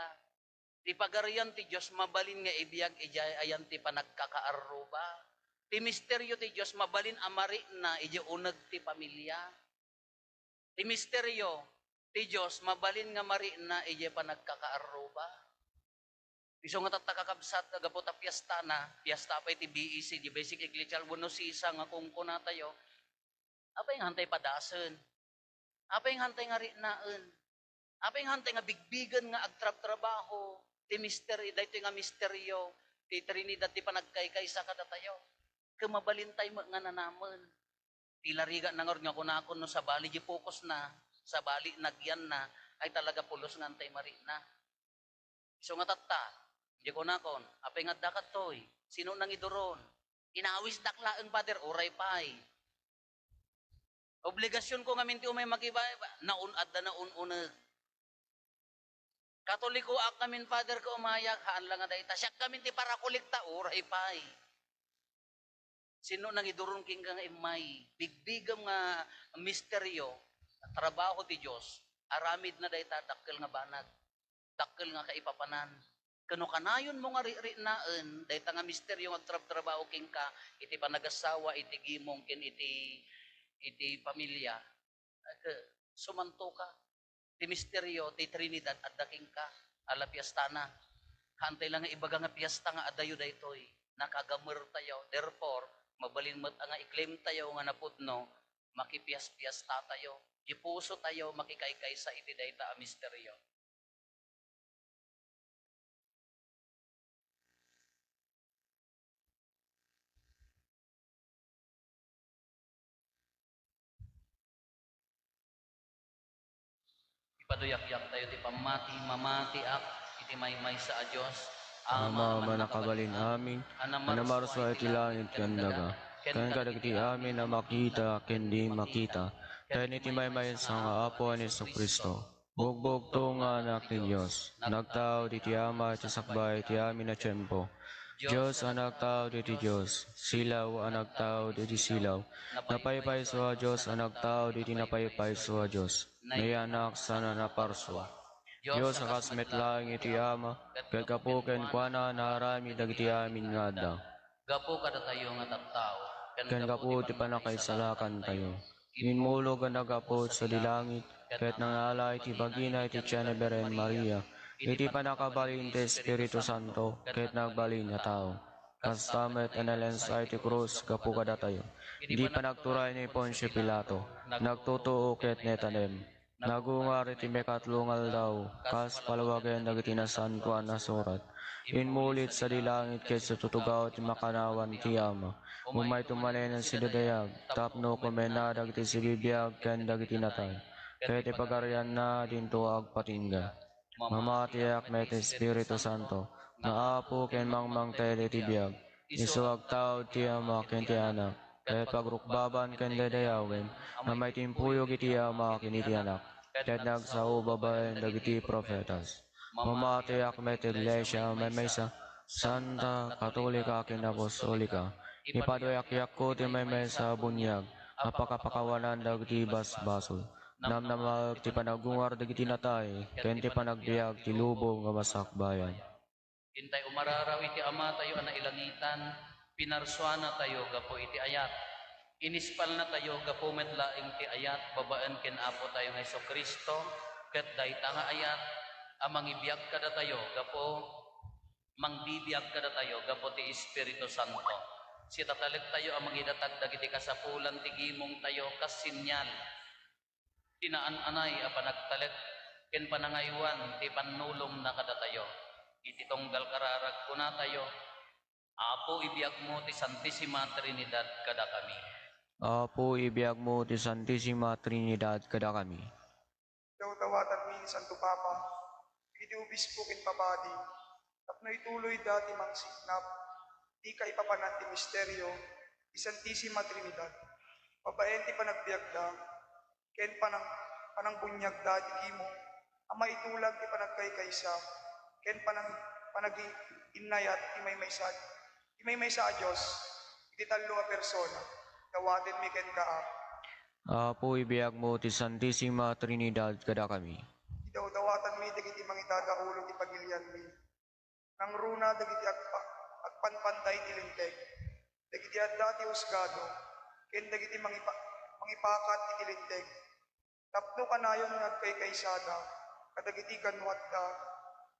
Ti Pagarian ti Dios mabalin nga ibiag idiay ayan ti panagkakaarruba. Ti misterio ti Dios mabalin a marikna idiay uneg ti pamilia. Ti misterio ti Dios mabalin nga marikna idiay panagkakaarruba. Isu nga tatta, kakabsat, gapu ta piestana, piesta pay ti B E C, di Basic Ecclesial, wenno sisa nga kunkunatayo, apay nga hantay padasen? Apay nga hantay nga riknaen? Apay nga hantay nga bigbigen nga agtrabtrabaho ti misteri-, daytoy nga misterio ti Trinidad ti panagkaykaysa kadatayo? Ket mabalintay met nga nanamen. Ti larigatna ngarud nga kunakon, no sabali di focusna, sabali nagyanna, ay talaga pulos nga hantay marikna. Isu nga tatta, di kunakon, apay nga adda kadtoy? Sino nangiduron? Inawisdak laeng, Father, uray pay. Obligasionko ngamin ti umay makibaba, naun-, adda naun-uneg. Katolikoak ngamin, Father, ket umayak, haan la nga dayta. Siak ngamin ti parakolikta, uray pay. Sino nangiduron kenka nga immay bigbigem nga misterio, trabaho ti Dios, aramidna dayta, dakkel nga banag, dakkel nga kaipapanan. Ken no kanayonmo nga ririknaen dayta nga misterio nga agtrabtrabaho kenka iti panagassawa, iti gimong, ken iti, iti pamilia, ket sumantoka. Ti misterio ti Trinidad adda kenka, ala piestana. Hantay la nga ibaga nga piesta nga adayo daytoy. Nakagamertayo. Therefore, mabalin met a nga i-claim tayo nga napudno, makipias-piestatayo. Ti pusotayo makikaykaysa iti dayta a misterio. Yakyak tayo ti pammati, mamatiak iti maymaysa a Dios, Ama a mannakabalin amin, a namarsua iti langit ken daga, ken kadagiti amin a makita ken di makita, ken iti maymaysa nga Apo a ni Jesu-Cristo. Bugbugto nga Anak ti Dios, nagtaud iti Ama iti sakbay ti amin a tiempo. Dios a nagtaud iti Dios, silaw a nagtaud iti silaw, napaypayso a Dios a nagtaud iti napaypayso a Dios, nayanak sana naparsua. Dios a kas met laeng iti Ama, ket gapu kenkuana naaramid dagiti amin nga adda. Gapu kadatayo nga tattao, ken gapu ti pannakaisalakantayo, immulog a naggapu sadi langit, ket nangala iti bagina iti tian ni Birhen Maria, iti pannakabalin ti Espiritu Santo, ket nagbalin a tao. Kasta met a nalensa iti krus gapu kadatayo. Idi panagturay ni Poncio Pilato, nagtutuo ket naitanem. Nagungar iti maikatlo nga aldaw, kas palawagen dagiti nasantoan a surat. Immulit sadi langit ket situtugaw ti makannawan ti Ama. Umayto manen a sidadayag, tapno kumenna dagiti sibibiag ken dagiti natay. Ket ipagarianna dinto agpatingga. Mamatiak met ti Espiritu Santo, nga Apo ken mangmangted iti biag. Isu agtaud ti Ama ken ti Anak, ket pagrukbaban ken daydayawen a maitimpuyog iti Ama ken iti Anak, ket nagsao babaen dagiti profetas. Mamatiak met ti Iglesia a maymaysa, santa, katolika ken apostolika. Ipaduyakyakko ti maymaysa a buniag a pakapakawanan dagiti basbasol. Namnamaek ti panagungar dagiti natay ken ti panagbiag ti lubong nga masakbayan. Intay umararaw iti Amatayo a nailangitan, pinarsuanatayo gapu iti ayat. Inispalnatayo gapu met laeng ti ayat babaen ken Apotayo nga Jesu-Cristo, ket dayta nga ayat a mangibiag kadatayo gapu, mangbibiag kadatayo gapu ti Espiritu Santo. Sitatalektayo a mangidatag dagiti kasapulan ti gimongtayo kas senyal ti naan-anay a panagtalek ken panangaywan ti pannulongna kadatayo. Iti tunggal kararag, kunatayo, Apo, ibiagmo ti Santisima Trinidad kadakami. Apo, ibiagmo ti Santisima Trinidad kadakami. Dawdawatanmi ni Santo Papa, iti obispo ken papadi, tapno ituloyda ti mangsiknap ti kaipapanan ti misterio ti Santisima Trinidad, babaen ti panagbiagda, ken panang-, panangbuniagda iti gimong a maitulag ti panagkaykaysa ken panang-, panag-innayat ti maymaysa, ti maymaysa a Dios iti tallo a persona. Dawatenmi kenka, Apo. Apo, ibiagmo ti Santisima Trinidad kadakami. Idawdawatanmi dagiti mangidadaulo ti pagilianmi. Nangruna dagiti agpa-, agpanpanda iti Linteg, dagiti adda ti husgado, ken dagiti mangipa-, mangipakat iti Linteg, tapno kanayon nga agkaykaysada kadagiti ganwatda,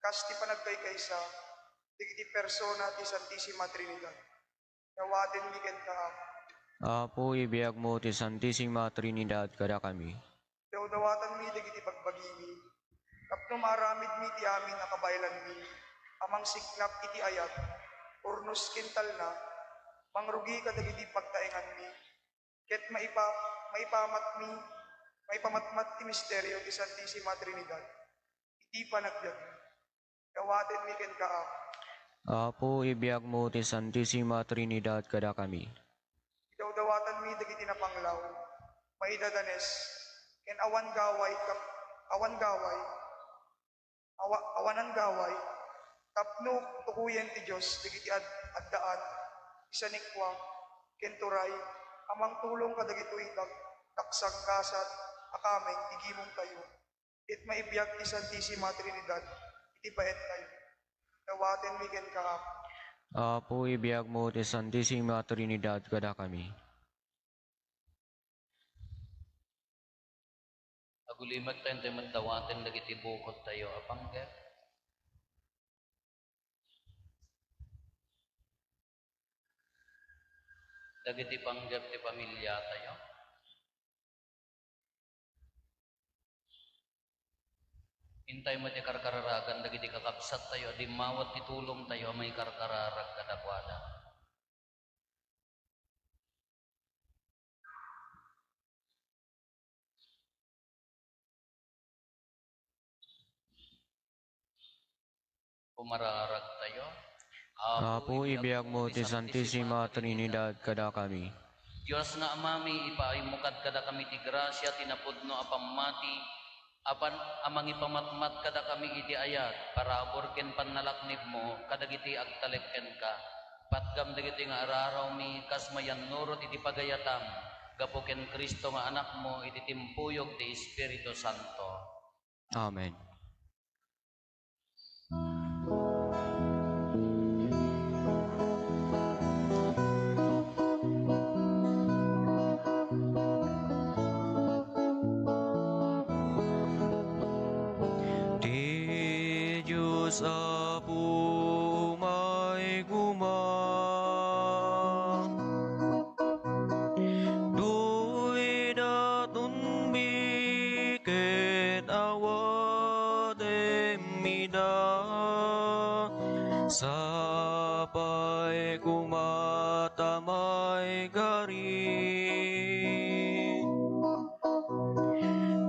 kas ti panagkaykaysa dagiti persona ti Santisima Trinidad. Dawatenmi kenka, Apo. Apo, ibiagmo ti Santisima Trinidad kadakami. Dawdawatanmi dagiti bagbagimi, tapno maaramidmi ti amin a kabaelanmi a mangsiknap iti ayat, urnos ken talna, mangrugi kadagiti pagtaenganmi, ket maipa-, maipamatmi, maipamatmat ti misterio ti Santisima Trinidad iti panagbiagmi. Dawatenmi kenka, Apo. Apo, ibiagmo ti Santisima Trinidad kadakami. Idawdawatanmi dagiti napanglaw, maidadanes, ken awan gaway, kap-, awan gaway, awa-, awanan gaway, tapno tukuyen ti Dios dagiti ad-, addaat, isanikua, ken turay, a mangtulong kadagitoy dag-, daksagkasat a kameng ti gimongtayo. Ket maibiag ti Santisima Trinidad iti baettayo. Dawatenmi kenka, Apo. Apo, ibiagmo ti Santisima Trinidad kadakami. Agulimek tayo, intay met dawaten dagiti bukodtayo a panggep. Dagiti panggep ti pamiliatayo. Intay met ti karkararagan dagiti kakabsattayo a dimmawa ti tulongtayo a maikarkararag kadakuada. Kumararagtayo. Apo, ibiagmo ti Santisima Trinidad kadakami. Dios nga Amami, ipaaymo kad kadakami ti grasia ti napudno a pammati, apan a mangipamatmat kadakami iti ayat, parabur ken pannalaknibmo kadagiti agtalek kenka. Patgam dagitoy nga ararawmi kas mayannurot iti pagayatam, gapu ken Cristo nga Anakmo, iti timpuyog ti Espiritu Santo. Amen. Ti Dios Apo, umay koma. Toy datonmi ket awatem ida, sapay koma ta maikari.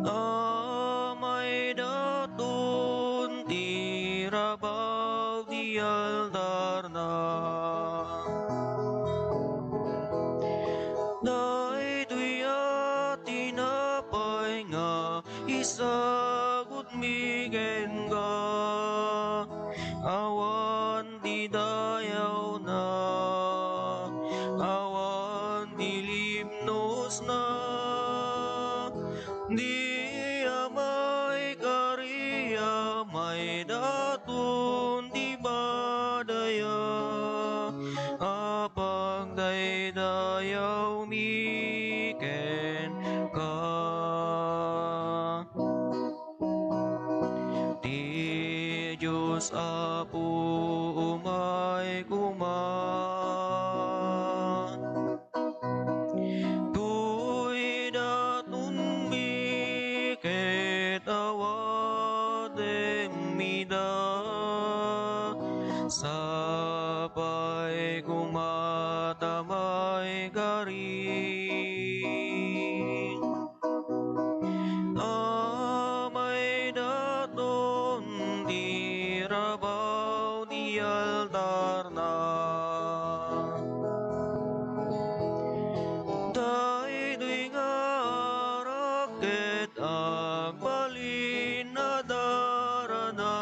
Amay daton ti rabaw ti altarna. Daytoy a tinapay nga isagutmi kenka, awan ti dayawna, awan ti limnosna, di a maikari a maidaton ti badaya a pagdaydayawmi kenka. Ti Dios Apo, umay koma. Toy datonmi ket awatem ida, sapay koma ta maikari. Amay daton ti rabaw ti altarna. Daytoy nga arak ket agbalin a darana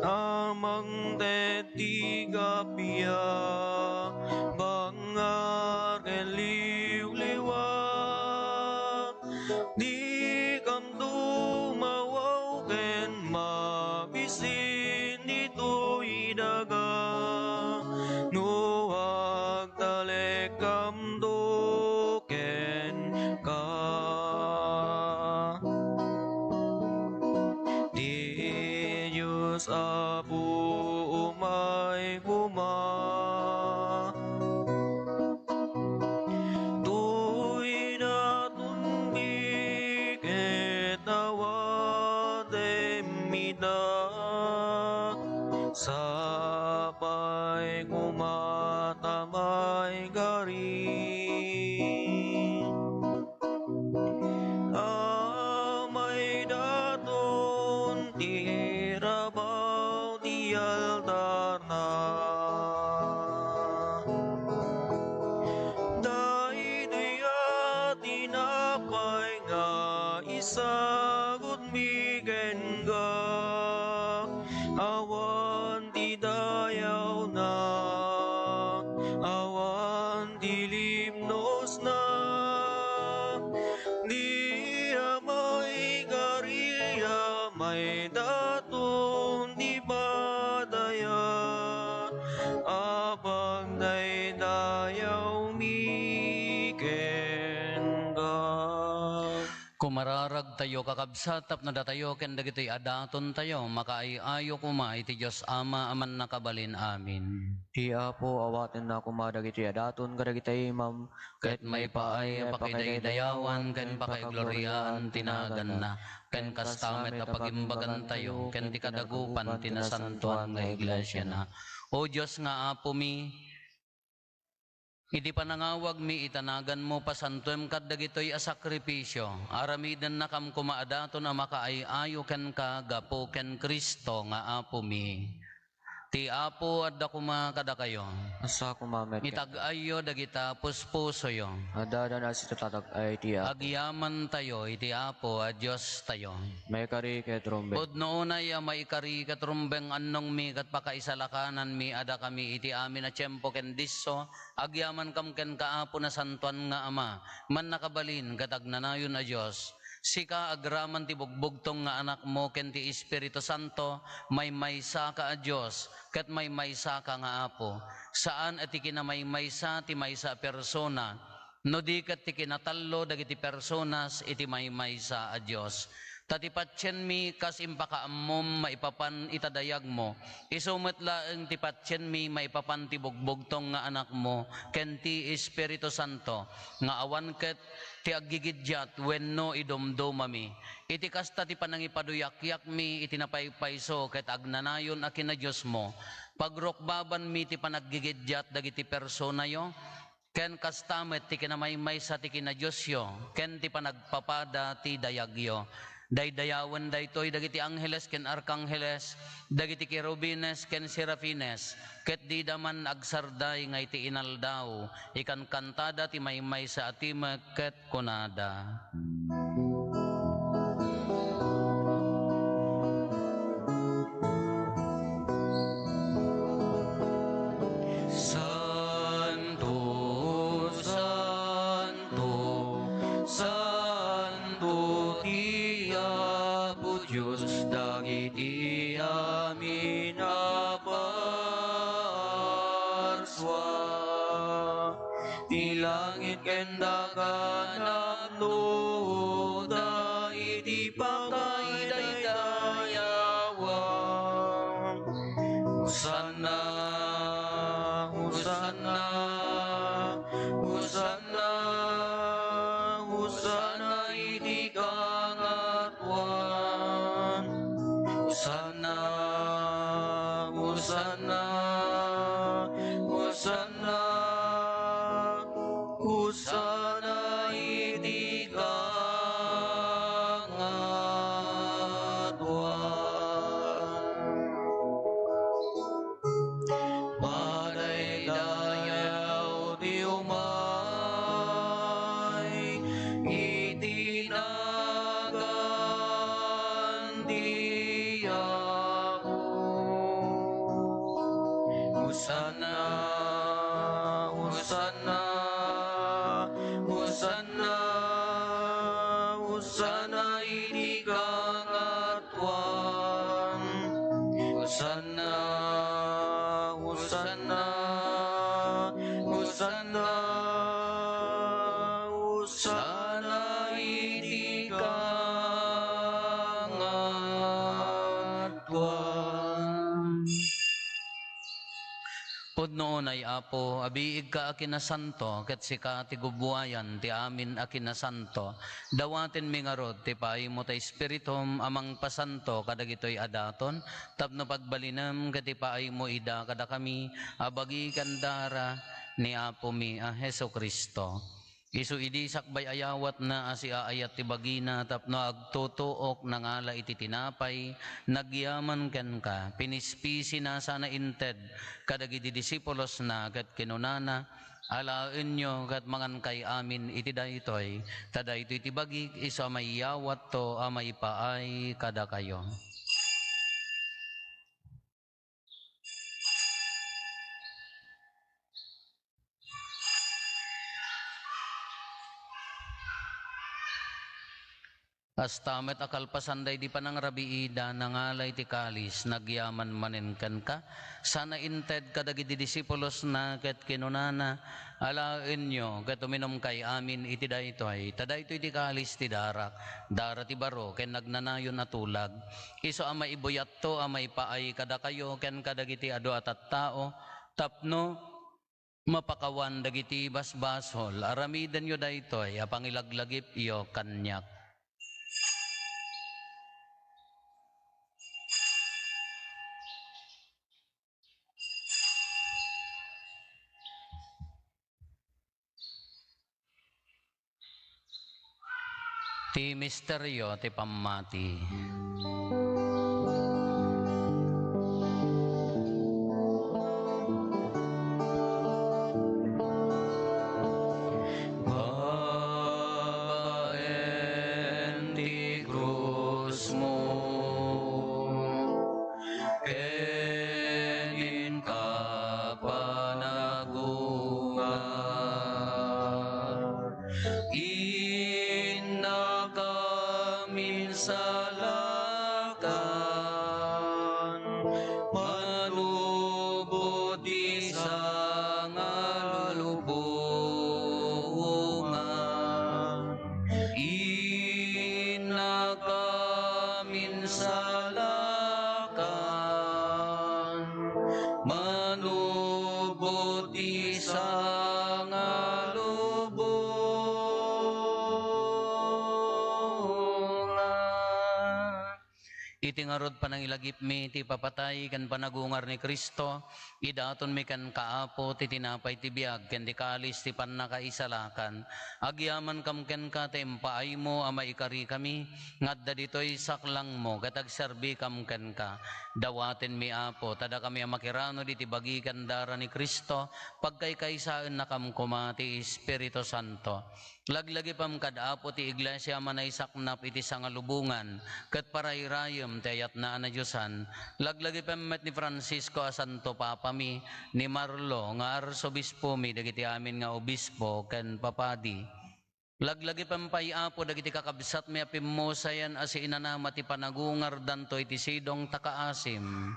a mangted ti gapia, bangar ken liwliwa. Dikamto mawaw ken mabisin ditoy daga no agtalekkamto kenka. Ti Dios Apo, umay koma. Toy datonmi ket awatem ida, sapay koma ta maikari. Amay daton ti rabaw ti altarna. Daytoy a tinapay nga isagutmi kenka, awan ti dayawna, awan ti limnosna, di a maikari a maidaton ti badaya a pagdaydayawmi kenka. Kumararagtayo, kakabsat, tapno datayo ken dagitoy a datontayo makaay-ayo koma iti Dios Ama a Mannakabalin. Amen. Ti Apo, awatenna koma dagitoy a daton kadagiti imam, ket maipaay a pakidaydayawan ken pakigloriaan ti naganna, ken kasta met a pagimbagantayo ken ti kadagupan ti nasantoan nga iglesiana. O Dios nga Apomi, Iti panangawagmi ita naganmo, pasantoem kadagitoy a sakripisio. Aramidennakam koma a daton a makaay-ayo kenka gapu ken Cristo nga Apomi. Ti Apo adda koma kadakayo. Asa koma met kenka. Itag-ayyo dagita puspusoyo. Adda, adda, na sita tatag-ay ti Apo. Agyamantayo iti Apo a Diostayo. Maikari ket rumbeng. Pudno unay a maikari ket rumbeng, annongmi ket pakaisalakananmi a dakami iti amin a tiempo ken disso, agyamankam kenka, Apo, Nasantoan nga Ama, Mannakabalin ket Agnanayon a Dios. Sika agraman ti bugbugtong nga Anakmo ken ti Espiritu Santo, maymaysaka a Dios ket maymaysaka nga Apo. Saan a ti kinamaymaysa ti maysa a persona, no di ket ti kinatallo dagiti personas iti maymaysa a Dios. Ta ti patienmi, kas impakaammom, maipapan ita dayagmo, isu met laeng ti patienmi maipapan ti bugbugtong nga Anakmo ken ti Espiritu Santo, nga awan ket ti aggigiddiat wenno idumdumami. Iti kasta ti panangipaduyakyakmi iti napaypayso ket agnanayon a kinadiosmo. Pagrukbabanmi ti panaggigiddiat dagiti personayo, ken kasta met ti kinamaymaysa ti kinadiosyo ken ti panagpapada ti dayagyo. Daydayawen daytoy dagiti angheles ken arkangheles, dagiti kerubines ken serafines, ket dida man agsarday nga iti inaldaw, ikankantada ti maymaysa a timek ket kunada: Santo, santo, santo ti Apo Dios dagiti amin a parsua. Ti langit ken daga napnoda iti pakaidaydayawan. Hosanna, Hosanna, Hosanna, Hosanna iti kangatuan. Hosanna, Hosanna, Hosanna, Hosanna iti kangatuan. Madaydayaw ti umay iti nagan ti Apo. Hosanna, Hosanna, Hosanna, Hosanna iti kangatuan. Hosanna, Hosanna, Hosanna, Hosanna iti kangatuan. Pudno unay, Apo, a biigka a kinasanto, ket sika ti gubbuayan ti amin a kinasanto. Dawatenmi ngarud ti paaymo ta Espiritum a mangpasanto kadagitoy a daton, tapno pagbalinem ket ipaaymo ida kadakami a bagi ken dara ni Apomi a Jesu-Cristo. Isu idi sakbay a yawatna a siaayat ti bagina tapno agtutuok, nangala iti tinapay, nagyaman kenka, pinispisina sana inted kadagiti disipulosna ket kinunana: Alaenyo ket mangankay amin iti daytoy, ta daytoy ti bagik, isu a maiyawatto a maipaay kadakayo. Kasta met a kalpasan daydi panangrabiida, nangala iti kalis, nagyaman manen kenka, sana inted kadagiti disipulosna ket kinunana: Alaenyo ket uminumkay amin iti daytoy, ta daytoy ti kalis ti darak, dara ti baro ken nagnanayon a tulag. Isu a maibuyatto a maipaay kadakayo ken kadagiti adu a tattao, tapno mapakawan dagiti basbasol. Aramidenyo daytoy a pangilaglagipyo kaniak. Ti misterio ti pammati. Babaen ti krusmo ken inka panagungar. Innakam insalakan, manubot ti sangalubongan. Innakam insalakan, manubot ti sangalubongan. Iti ngarud panangilagipmi ti ipapatay ken panagungar ni Cristo, idatonmi kenka, Apo, ti tinapay ti biag ken ti kalis ti pannakaisalakan. Agyamankam kenka ta impaaymo a maikarikami nga adda ditoy saklangmo ket agserbikam kenka. Dawatenmi, Apo, ta dakami a makiranud iti bagi ken dara ni Cristo, pagkaykaysaennakam koma ti Espiritu Santo. Laglagipem kad Apo ti Iglesia a manaysaknap iti sangalubongan ket parayrayem ti ayatna a nadiosan. Laglagipem met ni Francisco a Santo Papami, ni Marlo nga Arsobispomi, dagiti amin nga obispo ken papadi. Laglagipem pay, Apo, dagiti kakabsatmi a pimmusayan a siinanama ti panagungardanto iti sidong ta kaasim.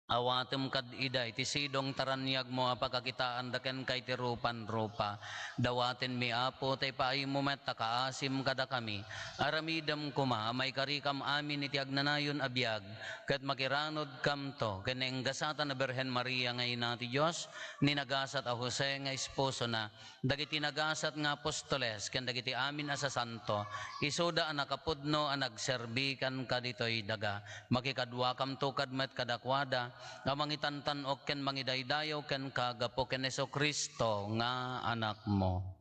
Awatem kad ida iti sidong ta raniagmo a pakakitaanda kenka iti rupan-rupa. Dawatenmi, Apo, ta ipaaymo met a kaasim kadakami. Aramidem koma a maikarikam amin iti agnanayon a biag, ket makiranudkamto ken ni enggasatan a Birhen Maria nga Ina ti Dios, ni nagasat a Jose nga esposona, dagiti nagasat nga apostoles ken dagiti amin a sasanto, isuda a nakapudno a nagserbi kenka ditoy daga. Makikaduakamto kad met kadakuada a mangitantan-ok ken mangidaydayaw kenka gapu ken Jesu-Cristo nga Anakmo.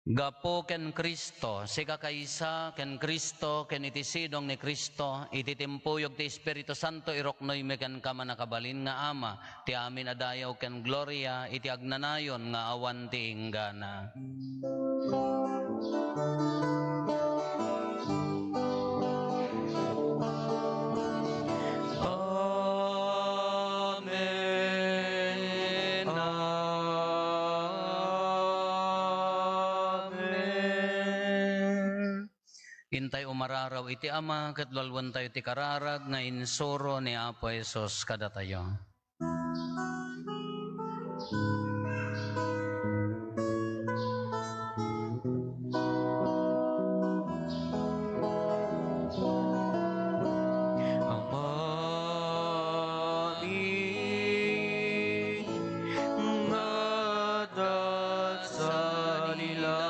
Gapu ken Cristo, sikakaysa ken Cristo, ken iti sidong ni Cristo, iti timpuyog ti Espiritu Santo, iruknoymi kenka, mannakabalin nga Ama, ti amin a dayaw ken gloria iti agnanayon nga awan ti inggana. Amen. Amen. Intay umararaw iti Ama, ket lualuentayo ti kararag nga insuro ni Apo Jesus kadatayo. Amami nga adda sadi langit,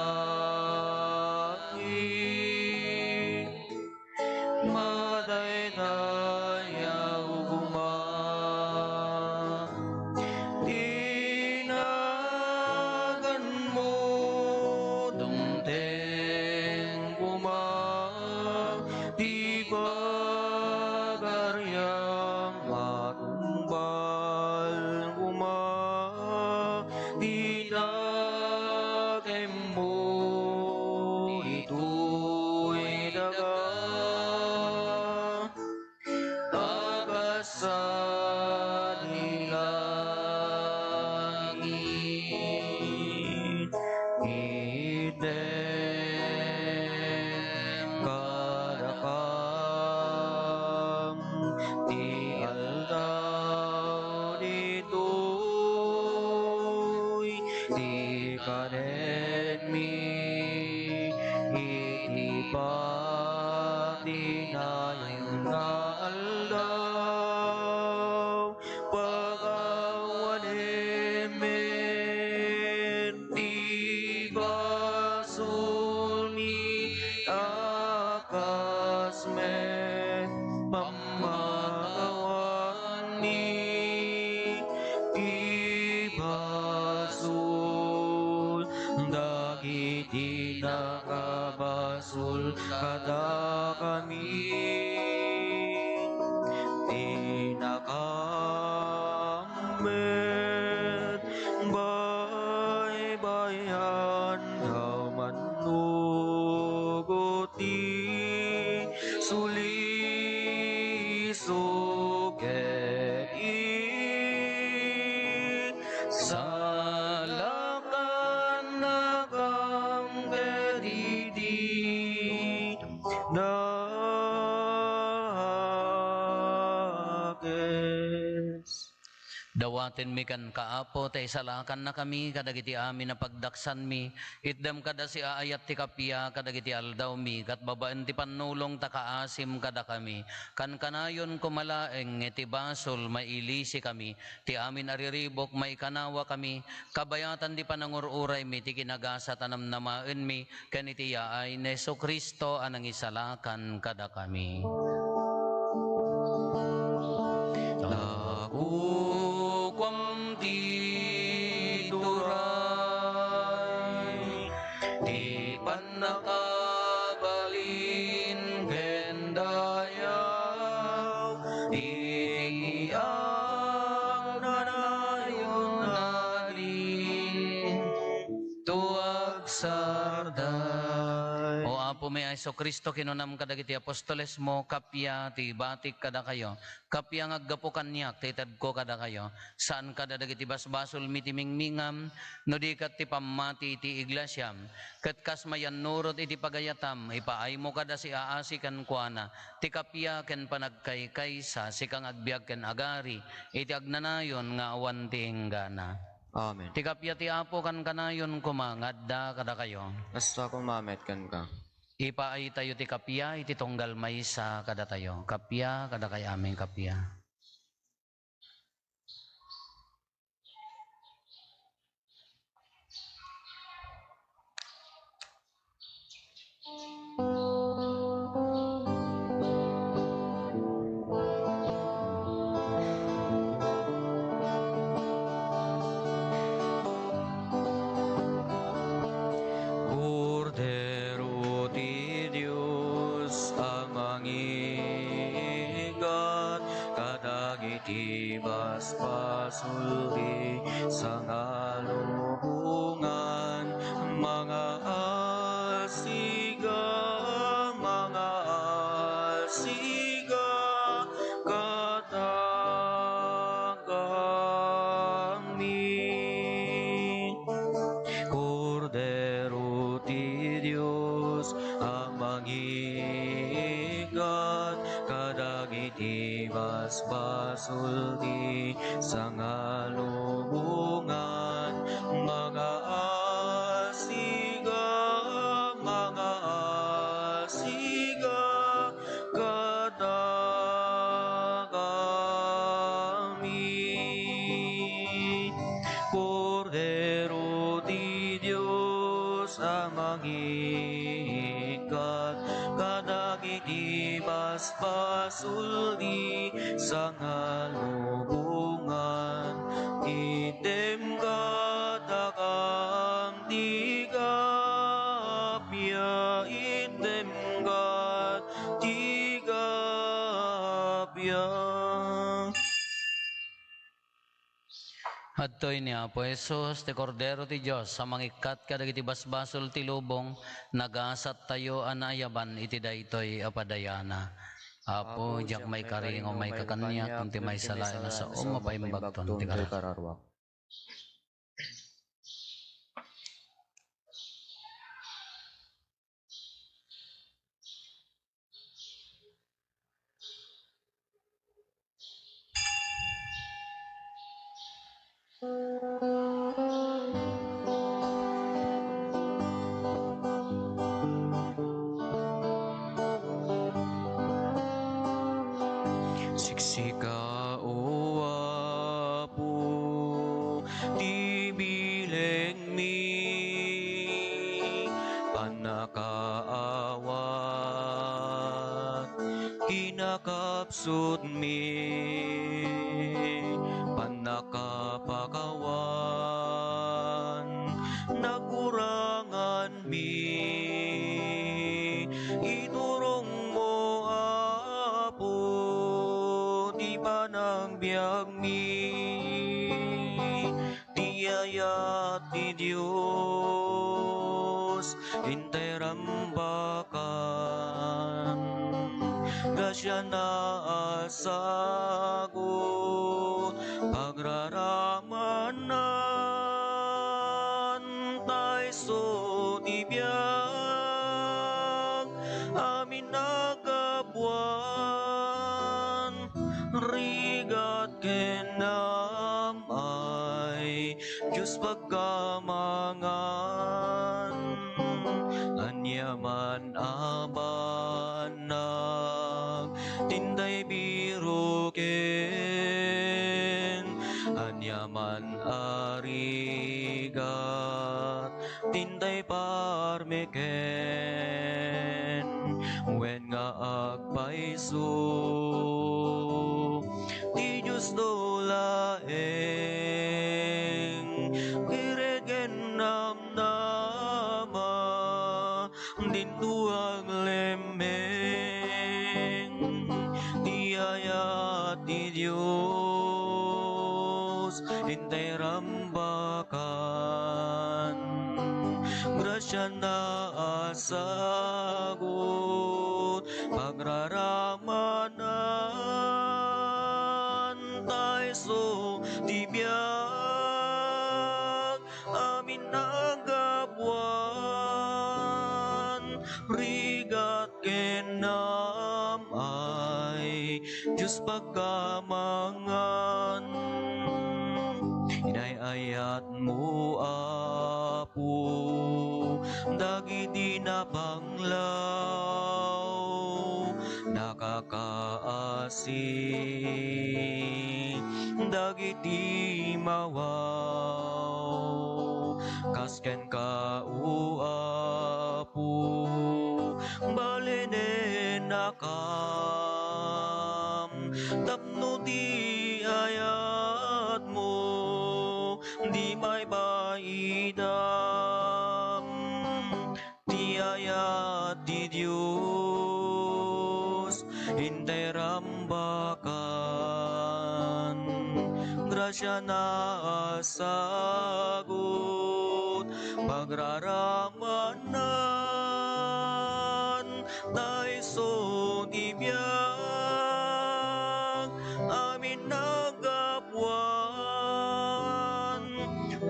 madaydayaw koma ti naganmo, dumteng koma ti pagariam, matungpal koma ti nakemmo ditoy daga a kas sadi langit. Item kadakam ti aldaw ditoy ti kanenmi iti patinayon nga aldaw. Pakawanem met ti basolmi a kas met pammakawanmi ti basol. kadakami. Dinakam met baybay-an nga mannugot ti sulisog ket isalakannakam ket iti dakes. Dawatenmi kenka, Apo, ta isalakannakami kadagiti amin a pagdaksanmi. Itdem kada siaayat ti kappia kadagiti aldawmi, ket babaen ti pannulong ta kaasim kadakami. Kankanayon koma laeng iti basol, mailisikami. Ti amin a riribuk, maikanawakami. Kabayatan ti panangur-uraymi, ti kinagasat a namnamaenmi, ken iti yaay ni Jesu-Cristo a nangisalakan kadakami. Ta kukuam ti turay, ti pannakabalin ken dayaw, iti agnanayon a dinto agsarday. O Apomi a Jesu-Cristo, kinunam kadagiti apostolesmo, kappia ti ibatik kadakayo, kappia nga aggapu kaniak ti itedko kadakayo. Saan kada dagiti basbasolmi ti mingmingam, no di ket ti pammati iti iglesiam. Ket kas mayannurot iti pagayatam, ipaaymo kada siaasi kenkuana ti kappia ken panagkaykaysa, sika nga agbiag ken agari iti agnanayon nga awan ti inggana. Amen. Ti kappia ti Apo kankanayon koma nga adda kadakayo. Kasta koma met kenka. Ipaaytayo ti kappia iti tunggal maysa kadatayo. Kappia kadakay amin, kappia. Kordero ti Dios a mangikkat kadagiti basbasol ti sangalubongan, mangaasiga, mangaasiga kadakami. Kordero ti Dios a mangikkat kadagiti basbasol ti sangalubongan, mangaasiga, mangaasiga kadakami. Kordero ti Dios a mangikkat kadagiti basbasol ti sangalubongan, itdem kadakam ti kappia, itdem kad ti kappia. Adtoy ni Apo Jesus, ti Kordero ti Dios a mangikkat kadagiti basbasol ti lubong, nagasattayo a naayaban iti daytoy a padayana. Apo, diak maikari nga umayka kaniak, ngem ti maysa laeng a saom, mapaimbagton ti kararuak. Siksika, O Apo, ti bilengmi, pannakaawat, kinakapsutmi, pannakapakawan, nakurangan mi, mi ti ayat ti Dios, intay rambakan. Grasiana a sagut, pagraramanan, tay isu ti biag, amin a kabuan, rigat ken amay, Dios pagamangan. Ania man a banag, intay biroken, ania man a rigat, intay parmeken, wen nga agpayso ti Diosto laeng, ket ken namnama, dinto aglemmeng ti ayat ti Dios, intay rambakan. Grasiana a sagut, pagraramanan, tay isu ti biag, amin a kabuan, rigat ken amay, Dios pagamangan. Inay-ayatmo, Apo, dagiti napanglaw, nakakaasi dagiti mawaw. Kas kenka, O Apo, balinennakam tapno ti ayatmo di maibaidam. Ti ayat ti Dios, intay rambakan. Grasiana a sagut, pagraramanan, tay isu ti biag, amin a kabuan,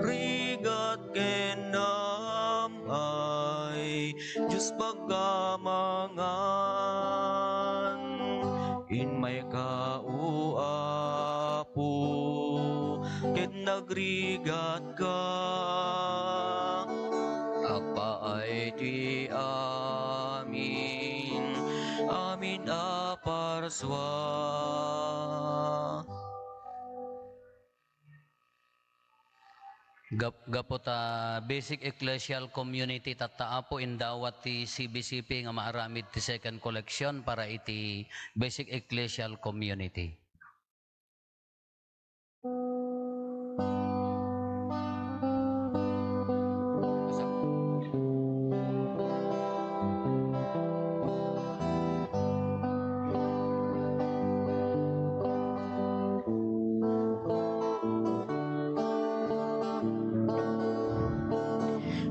rigat ken amay, Dios pagamangan. Immayka, O Apo, ket nagrigatka. Agpaay ti amin, amin a parsua. Gap-, gapu ta basic ecclesial community tatta, Apo, indawat ti C B C P nga maaramid ti second collection para iti basic ecclesial community.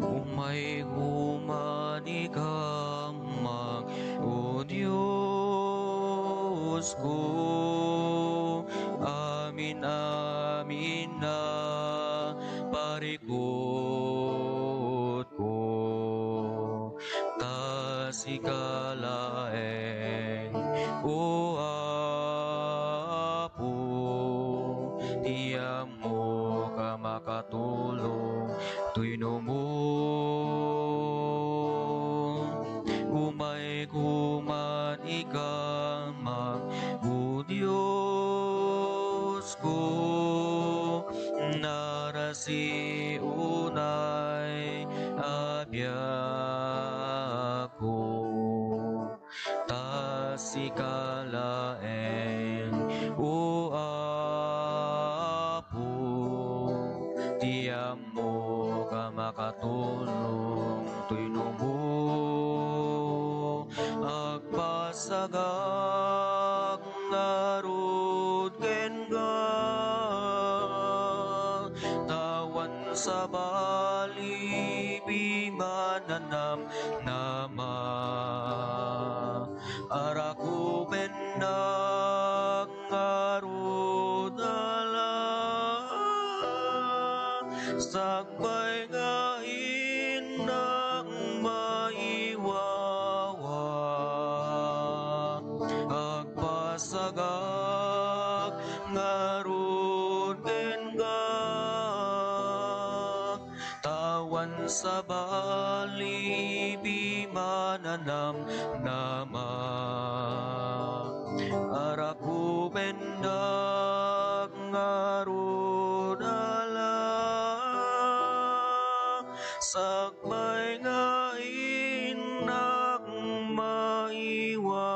Umayko man ikaman, O Diosko, amin-amin a parikutko. Ta sika laeng, O Apo, ti ammoka makatulong, tuinumon. Umayko man ikaman, O Diosko, narasi unay a biagko. Ta sika laeng, O Apo, ti ammoka makatulong, tuinumon. Agpasagak ngarud kenka, sabali, bimananam, nama. Arakupendak ngarud a la, sakbay nga innak maiwawa. Agpasagak ngarud kenka, tawan sabali, bimananam, nama. Arakupendak ngarud a la, sakbay nga innak maiwawa.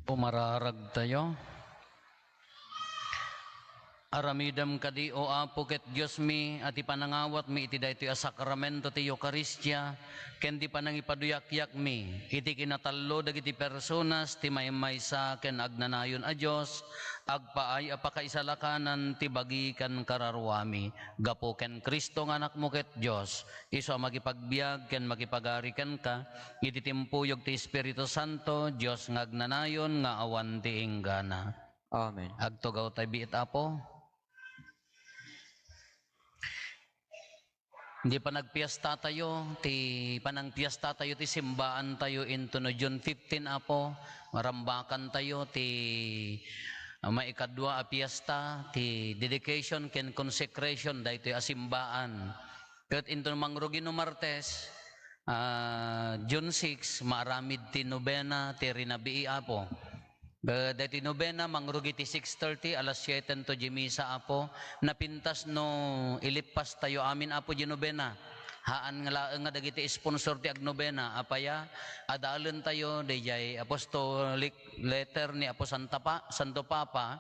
Umararagtayo. Aramidem kadi, O Apo ket Diosmi, a ti panangawatmi iti daytoy a sakramento ti Eukaristia, ken ti panangipaduyakyakmi iti kinatallo dagiti personas ti maymaysa ken agnanayon a Dios, agpaay a pakaisalakanan ti bagi ken kararuami. Gapu ken Cristo nga Anakmo ket Dios, isu a makipagbiag ken makipagari kenka, iti timpuyog ti Espiritu Santo, Dios nga agnanayon nga awan ti inggana. Amen. Agtugaw tay biit, Apo. Di panagpiestatayo, ti panangpiestatayo ti simbaantayo intono June fifteen, Apo. Marambakantayo ti, ah, maikadua a piesta, ti dedication ken consecration daytoy a simbaan. Ket intono mangrugi no Martes, ah, June six, maaramid ti nobena ti Rinabii, Apo. Eh, daytoy nobena, mangrugi ti six thirty, alas siete to diay misa, Apo. Napintas no ilippastayo amin, Apo, diay nobena. Haan nga laeng nga dagiti sponsor ti agnobena. Apay a, adalentayo diay apostolic letter ni Apo Santa Pa-, Santo Papa,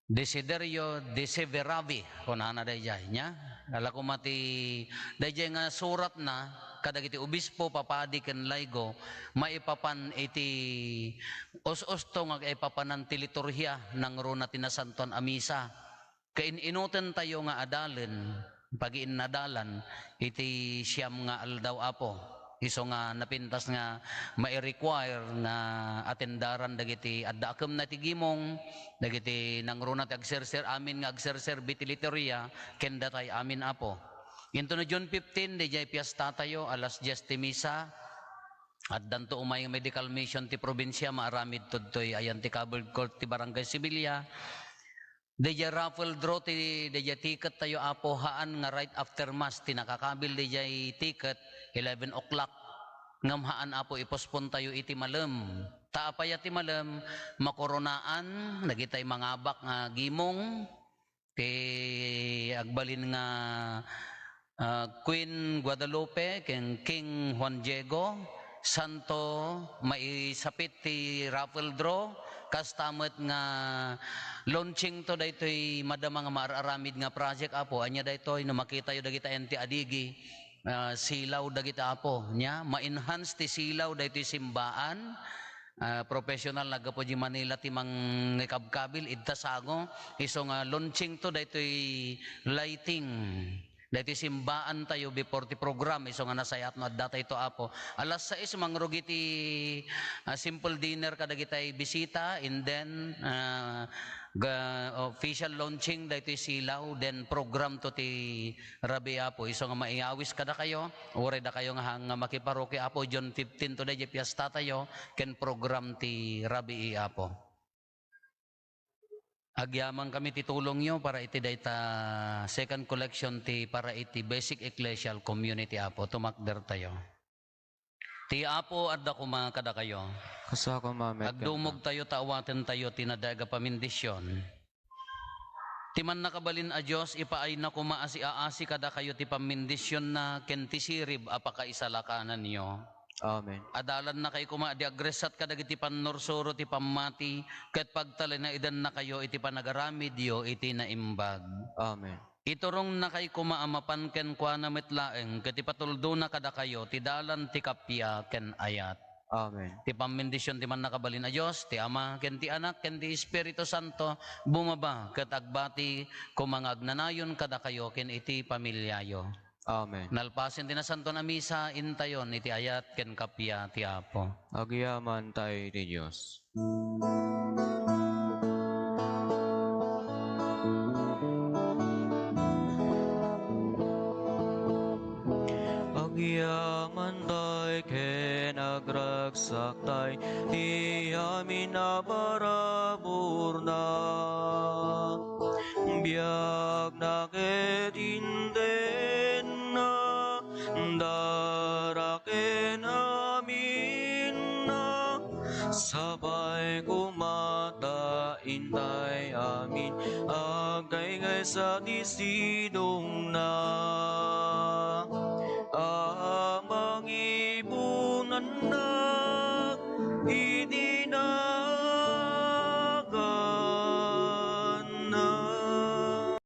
Desiderio Desideravi, kunana daydiay, nya. Ala koma ti, daydiay nga suratna kadagiti obispo, papadi, ken laygo, maipapan iti us-usto nga kaipapanan ti liturhia nangruna ti Nasantoan a Misa. Kain-inutentayo nga adalen, pagiinnadalan iti siam nga aldaw, Apo. Isu nga napintas nga mai-require nga atendaran dagiti adda akemna iti gimong, dagiti nangruna ti agserser-, amin nga agserserbi ti liturhia, ken datay amin, Apo. Intono June fifteen, daydiay piestatayo, alas dies ti misa, addanto umay nga medical mission ti probinsia, maaramid todtoy ayan ti covered court ti Barangay Sevilla. Daydiay raffle draw ti, daydiay ticket tayo, Apo, haan nga right after Mass ti nakakabil daydiay ticket, eleven o'clock. Ngem haan, Apo, i-postpone tayo iti malem. Ta apay a ti malem, makoronaan dagitay mangabak nga gimong ti agbalin nga ah, Queen Guadalupe ken King Juan Diego, santo maisapit ti raffle draw, kasta met nga launching to daytoy madama nga maar-aramid nga project, Apo. Ania daytoy, no makitayo dagita enti adigi, ah, silaw dagita, Apo. Nia, ma-enhance ti silaw daytoy simbaan, ah, professional naggapu di Manila ti mangikabkabil, idta sango, isu nga launching to daytoy lighting. Daytoy simbaan tayo before ti program, isu nga nasayaat no adda tayo to, Apo. Alas sais, mangrugi ti, ah, simple dinner kadagitay bisita, and then, ah, ga-, official launching daytoy silaw, then program to ti rabii, Apo. Isu nga maiyawis kadakayo, uray dakayo nga, nga makiparoki, Apo, June fifteen to dayjay piesta tayo, ken program ti rabii, Apo. Agyamankami ti tulongyo para iti dayta second collection ti para iti Basic Ecclesial Community, Apo. Tumakdertayo. Ti Apo adda koma kadakayo. Kasano koma met kenka? Agdumogtayo ta awatentayo ti nadaag a pamendisyon. Ti Mannakabalin a Dios, ipaayna koma a siaasi kadakayo ti pamendisionna ken ti sirib a pakaisalakananyo. Amen. Adalannakay koma a di agressat kadagiti pannursuro ti pammati, ket pagtalenaedannakayo iti panagaramidyo iti naimbag. Amen. Iturongnakay koma a mapan kenkuana met laeng, ket ipatuldona kadakayo ti dalan ti kappia ken ayat. Amen. Ti pammendision ti Mannakabalin a Dios, ti Ama, ken ti Anak, ken ti Espiritu Santo, bumaba ket agbati koma nga agnanayon kadakayo ken iti pamiliayo. Amen. Nalpasen ti Nasanton a Misa, intayon iti ayat ken kappia ti Apo. Agyamankami iti Dios. Agyamantay ken agragsaktay ti amin a paraburna. Biagna ket intenna, dara ken aminna, sapay koma ta intay amin agkaykaysa ti sidongna.